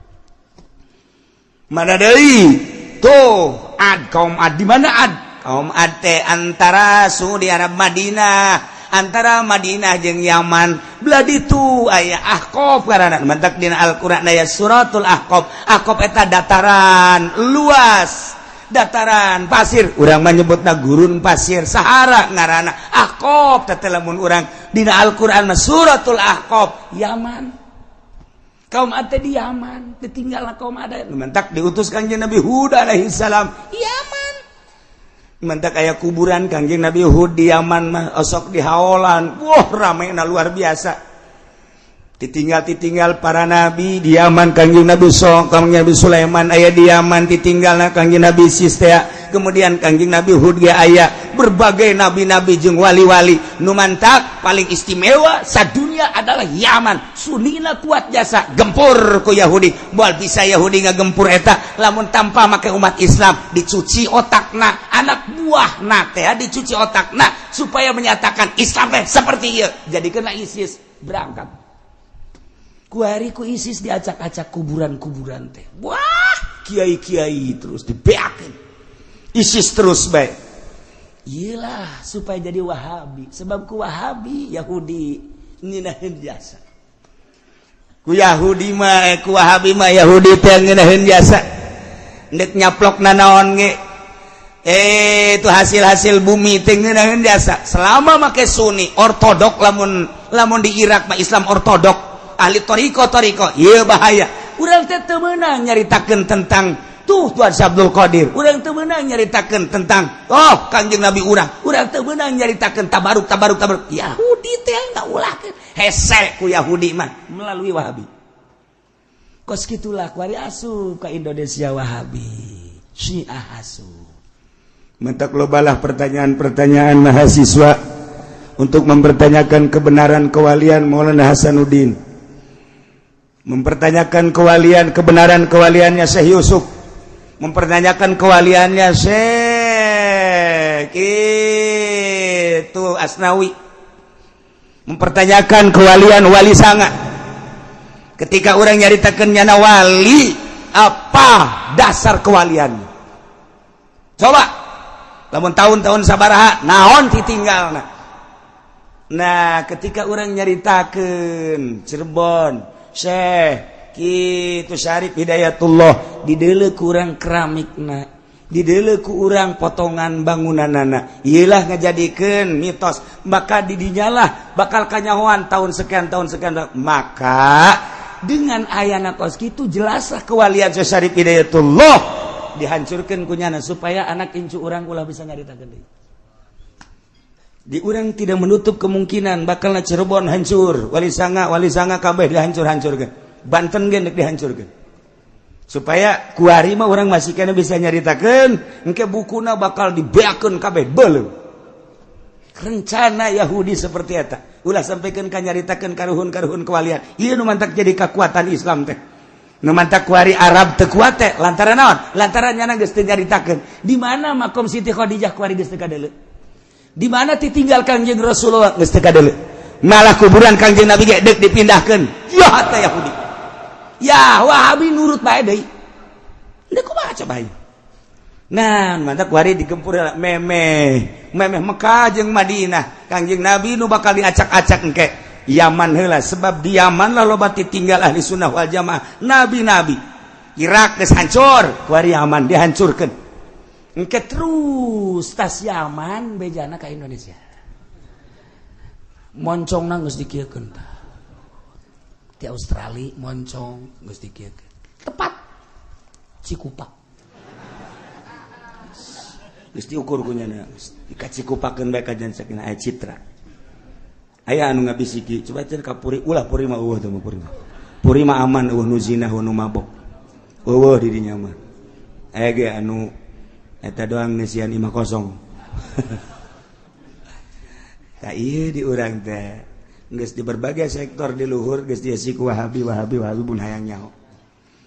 Mana deui tuh? Ad, kaum Ad. Di mana Ad? Kaum Ad teh antara Saudi Arab, Madinah, antara Madinah jeung Yaman belah ditu aya Ahqaf karana. Mantak dina Al-Qur'an aya suratul Ahqaf. Ahqaf eta dataran luas, dataran pasir, urang menyebutna gurun pasir, Sahara ngaranna. Ahqaf teh lamun urang dina Al-Qur'an mah suratul Ahqaf, Yaman. Kaum Ad di Yaman ditinggal. Kaum Ad mantak diutus Kangjeng Nabi Hud alaihi salam Yaman. Mantak aya kuburan Kangjeng Nabi Hud di Yaman mah, osok di haolan. Wah, rame na luar biasa. Ditinggal, ditinggal para nabi di Yaman. Kangjeng Nabi Sok, Kangjeng Nabi Sulaiman aya di Yaman, ditinggal Kangjeng Nabi Sistea, kemudian Kangjeng Nabi Hud ge aya, berbagai nabi-nabi jeung wali-wali. Nu mantak paling istimewa sadunia adalah Yaman. Sunina kuat jasa, gempur ku Yahudi. Moal bisa Yahudi ngagempur eta lamun tanpa make umat Islam dicuci otakna, anak buahna teh dicuci otakna supaya menyatakan Islam teh seperti ieu. Jadi kena ISIS berangkat. Kuari ku ISIS diacak-acak kuburan-kuburan teh. Wah, kiai-kiai terus dibeakeun. ISIS terus baik. Iyalah, supaya jadi Wahabi. Sebab ku Wahabi Yahudi ngeunaheun jasa. Ku Yahudi mah, ku Wahabi mah Yahudi teh ngeunaheun jasa. Ndek nyaplok nanaon ge. Itu hasil-hasil bumi teh ngeunaheun jasa. Selama make Sunni, ortodok, lamun lamun di Irak mah Islam ortodok, ahli toriko toriko, iya bahaya. Urang teh teu meunang nyaritakeun tentang tuh Tuan Abdul Qadir, urang teu meunang nyaritakeun tentang oh Kangjeng Nabi urang, urang teu meunang nyaritakeun tabaruk tabaruk tabaruk. Yahudi teh ngaulahkeun, hese ku Yahudi mah melalui Wahabi. Kos kitulah kuari asup ka Indonesia Wahabi, Syiah asup. Mentak lobalah pertanyaan-pertanyaan mahasiswa untuk mempertanyakan kebenaran kewalian Maulana Hasanuddin, mempertanyakan kewalian, kebenaran kewaliannya Syekh Yusuf, mempertanyakan kewaliannya Syekh itu Asnawi, mempertanyakan kewalian Wali Sanga. Ketika orang nyaritakan nyana wali, apa dasar kewalian? Coba lamun tahun-tahun sabaraha, naon ditinggal. Nah, ketika orang nyaritakan Cirebon, Syekh kitu Syarif Hidayatullah, didele kurang keramikna, didele ku urang potongan bangunanana, iyalah ngajadikeun mitos. Maka didinyalah bakal kanyahoan tahun sekian, tahun sekian. Maka dengan ayana kos kitu, jelaslah kewalian Syekh Syarif Hidayatullah. Dihancurkan kunyana supaya anak incu urang ulah bisa nyaritakeun deui. Di urang tidak menutup kemungkinan bakal Cirebon hancur, Wali Sanga, Wali Sanga kabeh dihancur-hancurkeun. Banten ge deuk dihancurkeun. Supaya kuari mah urang masih kena bisa nyaritakeun, engke bukuna bakal dibeakeun kabeh beuleum. Rencana Yahudi seperti eta. Ulah sampaikan ka nyaritakeun karuhun-karuhun kewalian. Ieu nu mantak jadi kekuatan Islam teh. Nu mantak kuari Arab teu kuat teh lantaran naon? Lantaran nyana geus teu nyaritakeun. Di mana makom Siti Khadijah kuari geus teu kadeuleu? Di mana ditinggal Kangjeng Rasulullah geus teu kadeuleu? Malah kuburan Kangjeng Nabi ge deuk dipindahkeun. Ya teh Yahudi. Ya Wahabi nurut bae deui. Deuk kumaha coba ieu? Nah, mantak kuari digempur memeh. Memeh Mekah jeung Madinah. Kangjeng Nabi nu bakal diacak-acak engke. Yaman heula sebab di Yaman lah loba tinggal ahli sunnah wal jamaah. Nabi-nabi. Irak geus hancur, kuari Yaman dihancurkeun. Engke terus tas Yaman bejana ka Indonesia. Moncongna geus dikieukeun tah. Di Australia moncong geus dikieukeun. Tepat Cikupa. Geus diukur ku nyana, dikacikupakeun bae ka jan sakina aya citra. Aya anu ngabisiki, coba cenah ka Puri, ulah Puri mah eueuh teh mah Puri mah. Puri mah aman eueuh nu zina eueuh nu mabok. Eueuh di dinya mah. Aya ge anu eta doang ngeusian imah kosong. Tah ieu di urang teh geus di berbagai sektor di luhur geus diisi ku Wahabi Wahabi Wahabi pun hayang nyaho.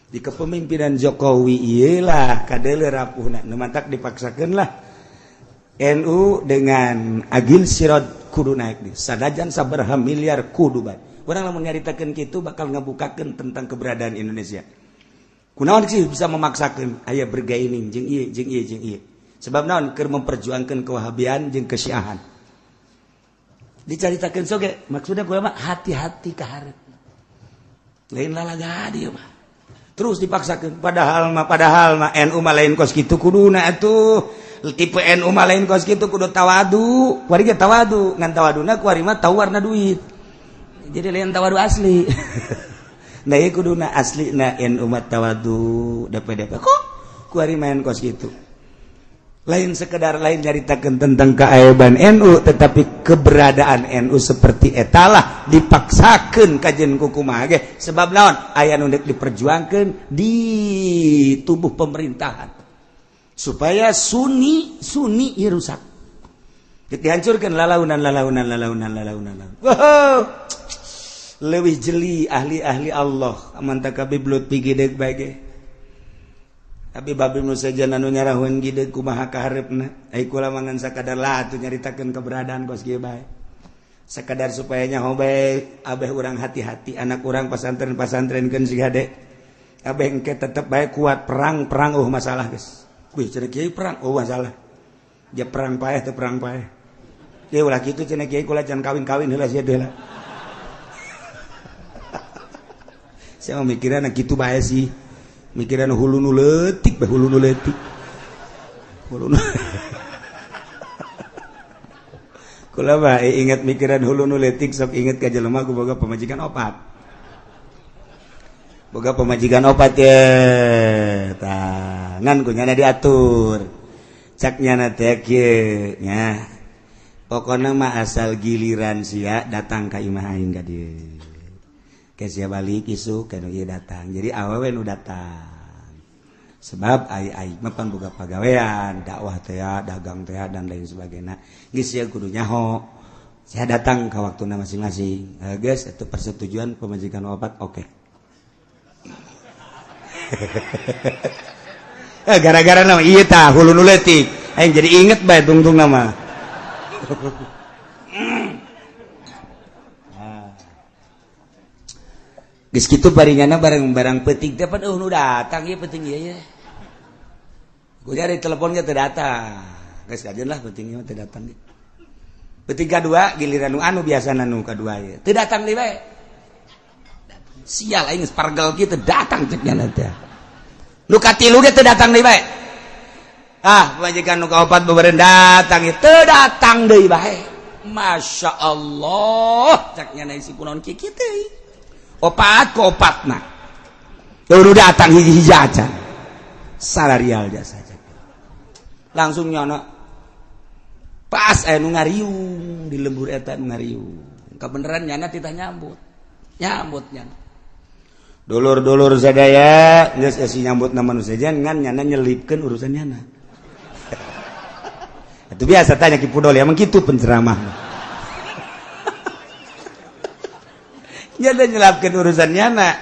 Di kepemimpinan Jokowi ieu lah kadeuleu rapuhna nu mantak dipaksakeun lah NU dengan Agil Siroj kudu naik di sanajan sabaraha miliar kudu bae. Urang lamun nyaritakeun kitu bakal ngabukakeun tentang keberadaan Indonesia. Kunaon sih bisa memaksakeun aya bergaining jeung ieu jeung ieu jeung ieu. Sebab naon keur memperjuangkeun kewahabian jeung kesyiahan. Dicaritakeun soge maksudna kula mah hati-hati ka hareup. Lain lalaga dieu mah. Terus dipaksakeun padahal mah NU mah lain kos kitu kuduna atuh. Tipe NU mah lain kos kitu kudu tawadu. Kuari ge tawadu, ngan tawaduna kuari mah tahu warna duit. Jadi lain tawadu asli. Nah ieu kuduna asli na NU mah tawadu DPDP kok kuari main kos kitu. Lain sekedar lain nyaritakeun tentang keaiban NU tetapi keberadaan NU seperti etalah dipaksakeun kajen ku kumaha ge sebab naon aya nu deuk diperjuangkeun di tubuh pemerintahan supaya Sunni Sunni ieu rusak. Dihancurkeun lalaunan lalaunan lalaunan lalaunan. Wow. Leuwih jeli ahli-ahli Allah aman takabib Lutfi gideg bae ge. Tapi babi nu sejen anu nyarahun gideg kumaha kahareupna. Ai kula mah ngan sakadar lah atuh nyaritakeun keberadaan kos kieu bae. Sakadar supaya nyaho bae abeh urang hati-hati anak urang pasantren-pasantrenkeun si hade. Abeh engke tetep bae kuat perang-perang eueuh masalah geus. Wih cenah kiai perang eueuh masalah. Dia perang paeh teu perang paeh. Ieu ulah kitu cenah kiai kula can kawin-kawin heula sia deui lah. Saya mah mikiran kitu bae sih. Mikiran hulu nu leutik bae hulu nu leutik. Hulu nu Kula mah ingat mikiran hulu nu leutik sok inget ka jelema ku boga pamajikan opat. Boga pamajikan opat ye. Tah, ngan ku nyana diatur. Cak nyana teh kieu nya. Pokona mah asal giliran sia datang ka imah aing ka dieu. Ke sia balik isuk ka nu ieu datang. Jadi awewe nu datang. Sebab ai ai mah pan boga pagawean, dakwah teh, dagang teh dan lain sebagainya. Geus sia kudu nyaho. Sia datang ka waktuna masing-masing. Geus itu persetujuan pamajikan opat oke. Gara-gara nama ieu tah hulu nu leutik. Aing jadi inget bae tungtung nama. Geus kitu baringana barang-barang peuting teh pan eueuh nu datang ieu peuting ieu ye. Ku nyari teleponnya teu datang. Geus kajeun lah peuting ieu teu datang. Peuting kadua giliran nu anu biasana nu kadua ieu. Teu datang deui bae. Sial aing geus pargel kieu teu datang cek nya teh. Nu katilu ge teu datang deui bae. Ah, pamajikan nu kaopat beureun datang ieu teu datang deui bae. Masya Allah, cek nya si kunaon kieu kieu teh. Opat ke opatna. Udah datang hiji-hiji aja. Salarial jasa langsung nyono pas aya nu ngariung di lembur eta nu ngariung kabeneran nyana titah nyambut nyambut nyana dulur-dulur sadaya geus esi nyambut na manusia ngan nyana nyelipkeun urusan nyana. Itu biasa tanya Ki Pudol emang kitu penceramah. Nyana nyelapkeun urusan nyana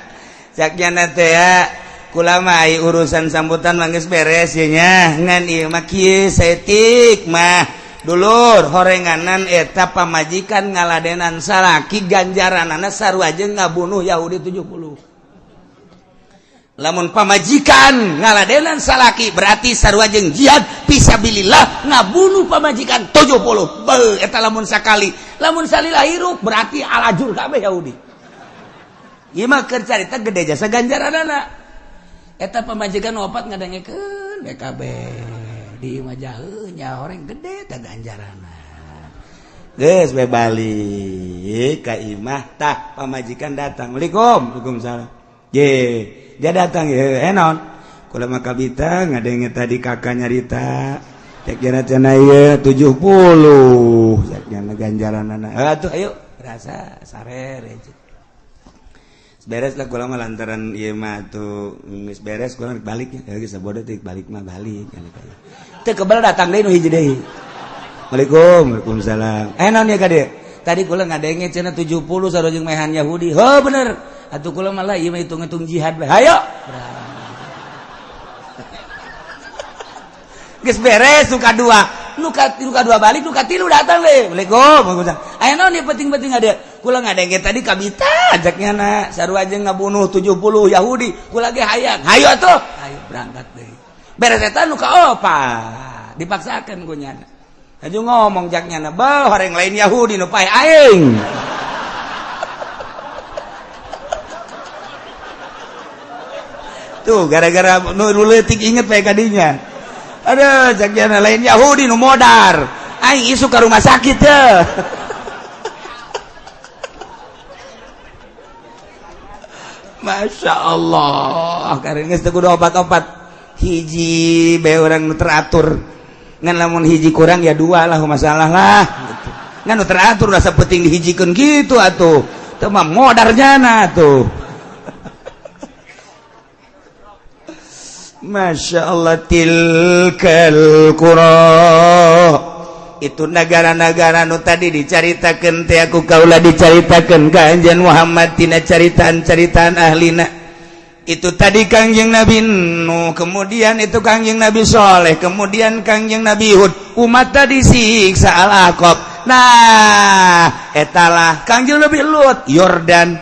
cak nyana teh kulama ai urusan sambutan mah geus beres ye nya ngan ieu mah kieu saeutik mah dulur horenganan eta pamajikan ngaladenan salaki ganjaranana sarua jeung ngabunuh Yahudi 70. Lamun pamajikan ngaladenan salaki berarti sarua jeung jihad fisabilillah ngabunuh pamajikan 70. Beuh eta lamun sakali lamun salila hirup berarti alajur kabeh Yahudi. Ieu mah keur carita gede jasa ganjaranana. Eta pamajikan opat ngadengekeun BKB di imah jaheu nya horeng gede teh ganjaranna. Geus we balik ka imah tah pamajikan datang. Waalaikum, waalaikumsalam. Ye, dia datang ye, naon? Kula mah kabita ngadenge tadi kakak nyarita. Cek jana cenah ieu 70 cek jana ganjaranana. Atuh ayo rasa sarere. Beres lah kula mah lantaran ieu mah atuh geus beres kula balik ya geus sabodo teh balik mah balik. Teu kebel datang deui nu hiji deui. Waalaikum, waalaikumsalam. Naon ya ka dieu? Tadi kula ngadenge cenah 70 sarua jeung mehan Yahudi. Heuh bener. Atuh kula mah lah ieu mah hitung-hitung jihad bae. Hayo. Geus beres nu kadua. Nu kadua balik, nu katilu datang deui. Waalaikum, waalaikumsalam. Aya naon ieu penting-penting ada? Kula ngadenge tadi kabita ajaknya na sarua jeung ngabunuh 70 Yahudi. Kula ge hayang. Hayo atuh. Hayo berangkat deui. Beres eta nu kaopat dipaksakeun ku nyana. Aju ngomong jak nyana, "Beuh, horeng lain Yahudi nu pae aing." Tuh gara-gara nu leutik inget bae kadinya. Aduh, jak nyana lain Yahudi nu modar. Aing isu ka rumah sakit teh. Masya Allah, karena geus teu kudu opat-opat. Hiji bae urang nu teratur. Ngan lamun hiji kurang ya dua lah masalah lah gitu. Ngan nu teratur rasa penting dihijikeun gitu atuh. Teu mah modar jana atuh. Masya Allah tilkal qura. Itu negara-negara nu tadi dicaritakeun teh aku kaula dicaritakeun ka Anjeun Muhammad tina caritaan-caritaan ahlina. Itu tadi Kangjeng Nabi Nuh, kemudian itu Kangjeng Nabi Soleh, kemudian Kangjeng Nabi Hud. Umat tadi siksa Al-Aqab. Nah, etalah Kangjeng Nabi Lut, Yordan.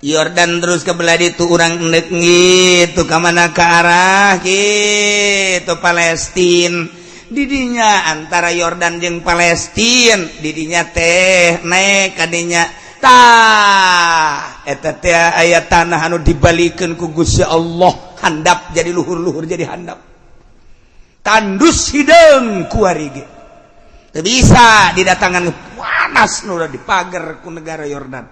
Yordan terus ke belah ditu urang endek gitu ka mana ka arah gitu Palestin. Didinya antara Yordan jeung Palestin, didinya teh naik kadinya. Tah eta teh aya tanah anu dibalikeun ku Gusti Allah handap jadi luhur-luhur jadi handap tandus hideung kuari ge teu bisa didatangan panas nu dipager ku negara Yordan.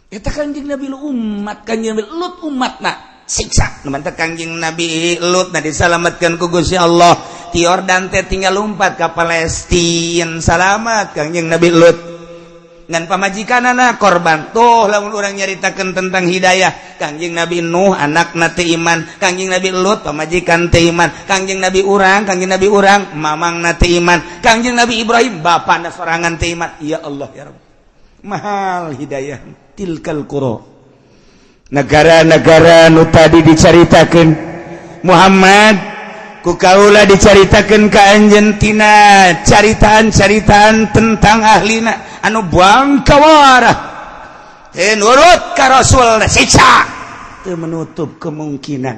Eta Kangjeng Nabi umat Kangjeng Nabi Lut umatna siksa nu mantep Kangjeng Nabi Lut na disalametkeun ku Gusti Allah ti Yordan teh tinggal lumpat ka Palestina salamat Kangjeng Nabi Lut. Ngan pamajikanana korban. Tuh lamun urang nyaritakeun tentang hidayah Kangjeng Nabi Nuh anakna teu iman, Kangjeng Nabi Lut pamajikan teu iman, Kangjeng Nabi urang, Kangjeng Nabi urang mamangna teu iman, Kangjeng Nabi Ibrahim bapana sorangan teu iman. Ya Allah ya Rabb. Mahal hidayah tilkal qura. Negara-negara nu tadi dicaritakeun Muhammad ku kaula dicaritakeun ka anjeun tina caritaan-caritaan tentang ahlina anu bangkawara nurut ka Rasul siksa. Teu menutup kemungkinan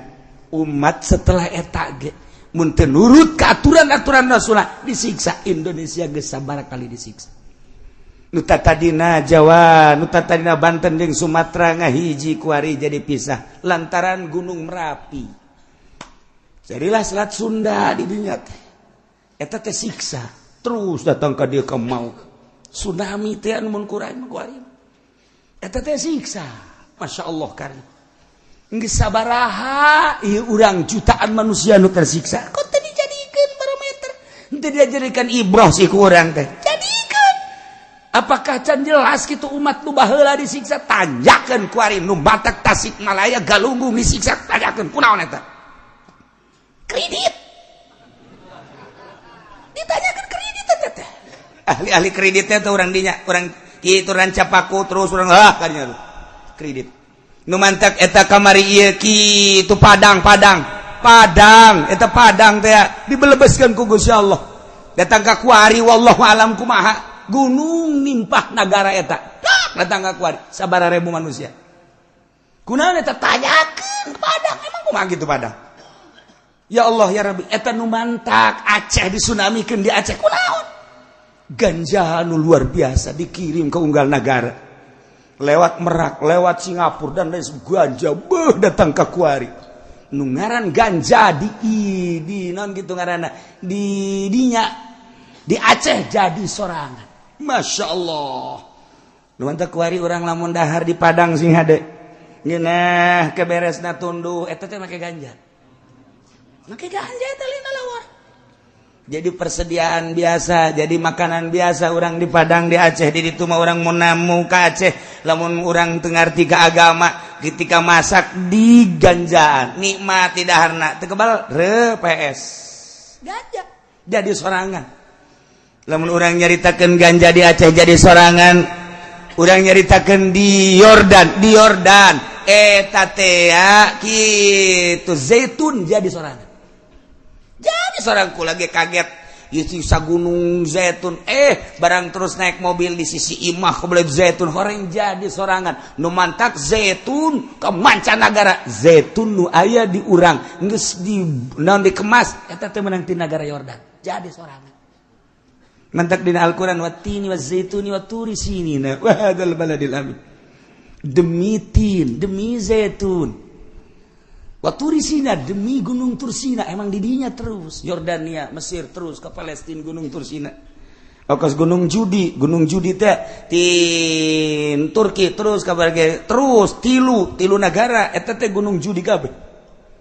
umat setelah eta ge mun teu nurut ka aturan-aturan Rasul disiksa. Indonesia geus sabaraha kali disiksa. Nu tadina Jawa, nu tadina Banten jeung Sumatera ngahiji kuari jadi pisah lantaran Gunung Merapi. Jadilah Selat Sunda di dinya teh. Eta teh siksa terus datang ka dieu ka maut. Tsunami teh anu mun kurang kuari. Eta teh siksa. Masya Allah karim. Geus sabaraha ieu urang jutaan manusia nu tersiksa, kok teu dijadikeun barometer, teu dijadikan ibroh sih ku urang teh? Jadikeun. Apakah can jelas kitu umat nu baheula disiksa? Tanyakeun kuari nu batak Tasikmalaya Galunggung disiksa, tanyakeun kunaon eta. Kredit ditanyakan, kredit eta teh. Ahli-ahli kreditnya tuh orang dinya, orang itu Rancapaku terus orang ah kadinya tuh kredit. Nu mantak eta kamari ieu kitu Padang, Padang, Padang eta, Padang teh dibelebeskeun ku Gusti Allah. Datang ka kuari, wallahu alam kumaha, gunung nimpah nagara eta. Datang ka kuari sabaraha ribu manusia, kunaon eta? Tanyakeun Padang, emang kumaha gitu Padang? Ya Allah ya Rabbi, eta nu mantak Aceh disunamikeun di Aceh kunaon? Ganja nu luar biasa dikirim ke unggal negara lewat Merak, lewat Singapura dan lain. Ganja beuh datang ke kuari. Nu ngaran ganja di non gitu ngaranna di dinya di Aceh jadi sorangan. Masya Allah, nu mantak kuari urang lamun dahar di Padang sing hade ngeunah keberesna tunduh eta teh make ganja, make ganja eta lina lawar. Jadi persediaan biasa, jadi makanan biasa orang di Padang, di Aceh. Di itu mah orang mau namu ke Aceh, lamun orang teu ngarti ka agama, ketika masak di ganjaan nikmat tidak harna teu kebal re PS Ganja jadi sorangan. Lamun orang nyaritakeun ganja di Aceh jadi sorangan, orang nyaritakeun di Yordan, di Yordan eta teh kitu zaitun jadi sorangan. Jadi seorang lagi kaget sisa gunung zaitun, barang terus naik mobil di sisi imah kebelet zaitun orang jadi sorangan. Nu mantak zaitun ke mancanagara, zaitun nu aya di urang geus di naon dikemas eta teh menang ti negara Yordan jadi sorangan. Mantak dina Al-Qur'an, wattini wazaituni watturi sinina wa hadzal baladil amin, demi tin, demi zaitun, Waturisina, demi Gunung Tursina. Emang didinya terus Yordania, Mesir, terus ke Palestina, Gunung Tursina. Okas Gunung Judi, Gunung Judi teh tin Turki terus ke terus tilu tilu negara eta teh Gunung Judi kabeh.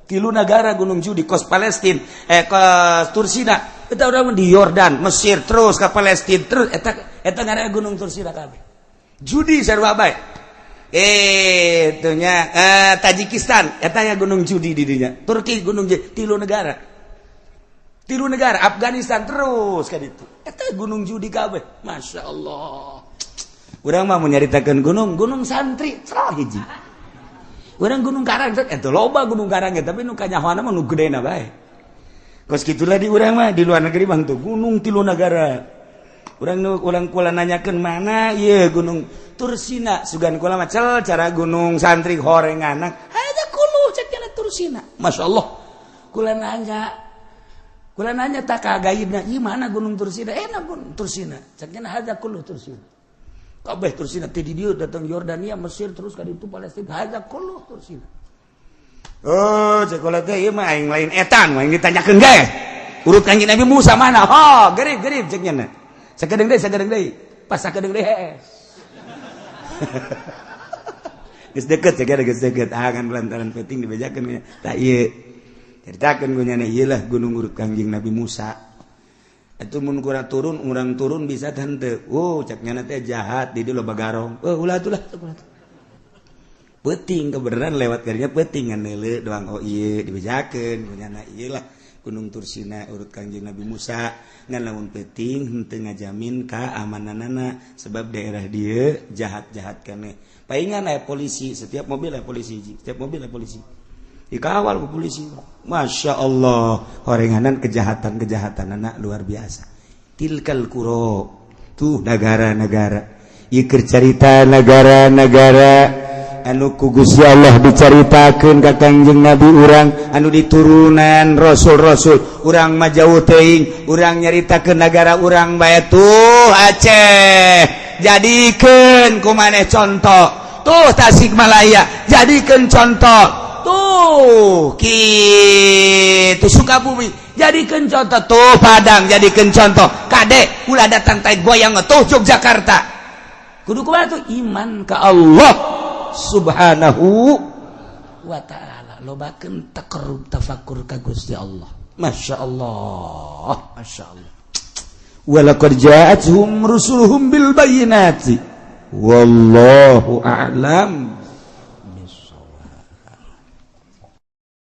Tilu negara Gunung Judi, kos Palestina, kos Tursina eta urang di Yordan, Mesir, terus ke Palestina, terus eta eta ngaranna Gunung Tursina kabeh. Judi sarua bae itunya, Tajikistan etanya Gunung Judi di dinya, Turki Gunung Judi, tilu negara, tilu negara, Afghanistan terus kan itu eta Gunung Judi kabeh. Masya Allah, urang mah mau nyaritakeun gunung, Gunung Santri salah hiji. Urang Gunung Karang eta loba Gunung Karang, tapi nu kanyahoana mah nu gedena bae. Kos gitulah di urang mah. Di luar negeri bang tuh gunung tilu negara. Urang nu urang kula nanyakeun mana ieu Gunung Tursina, sugan kula mah cel cara Gunung Santri horeng anak ada kulu cek cenah Tursina. Masya Allah, kula nanya tak ka gaibna, ieu mana Gunung Tursina? Enak Gunung Tursina cek cenah, hadza kullu Tursina kabeh. Tursina teh di dieu datang Yordania, Mesir, terus ka ditu Palestina, hadza kullu Tursina. Oh, cek kula teh ieu mah aing lain etan, aing ditanyakeun ge urut Kanjeng Nabi Musa mana? Oh, gerib gerib cek nya. Sakedeung deui, sakedeung deui, pas sakedeung deui hees. Geus deket ya, geus deket. Ah kan lantaran penting dibejakeun tah ieu. Ceritakeun ku nyana ieu lah gunung urut Kanjeng Nabi Musa. Atuh mun kurang turun, urang turun bisa tante. Oh, cek nyana teh jahat di dieu loba garong. Oh, ulah atuh lah, ulah atuh. Peuting kebenaran lewat karinya peuting ngan neuleu doang. Oh ieu dibejakeun ku nyana ieu lah Gunung Tursina urut Kanjeng Nabi Musa. Ngan lamun peuting henteu ngajamin keamananana sebab daerah dia jahat-jahat kene. Paingan aya polisi, setiap mobil aya polisi, setiap mobil aya polisi, dikawal ku polisi. Masya Allah, horenganan kejahatan-kejahatan anak luar biasa. Tilkal qura, tuh negara-negara ieu cerita negara-negara anu ku Gusti Allah dicaritakeun ka Kangjeng Nabi urang anu diturunan rasul-rasul. Urang mah jauh teuing, urang nyaritakeun negara urang bae. Tuh Aceh, jadikeun ku maneh contoh. Tuh Tasikmalaya, jadikeun contoh. Tuh kitu Sukabumi, jadikeun contoh. Tuh Padang, jadikeun contoh. Kade ulah datang tai goyang. Tuh Yogyakarta, kudu kumaha tuh? Iman ka Allah Subhanahu. Wa ta'ala, lobakeun taqarrub, tafakur ka Gusti Allah. Masya Allah, Masya Allah. Walaqad ja'atuhum rusuluhum bil bayyinati, wallahu a'lam.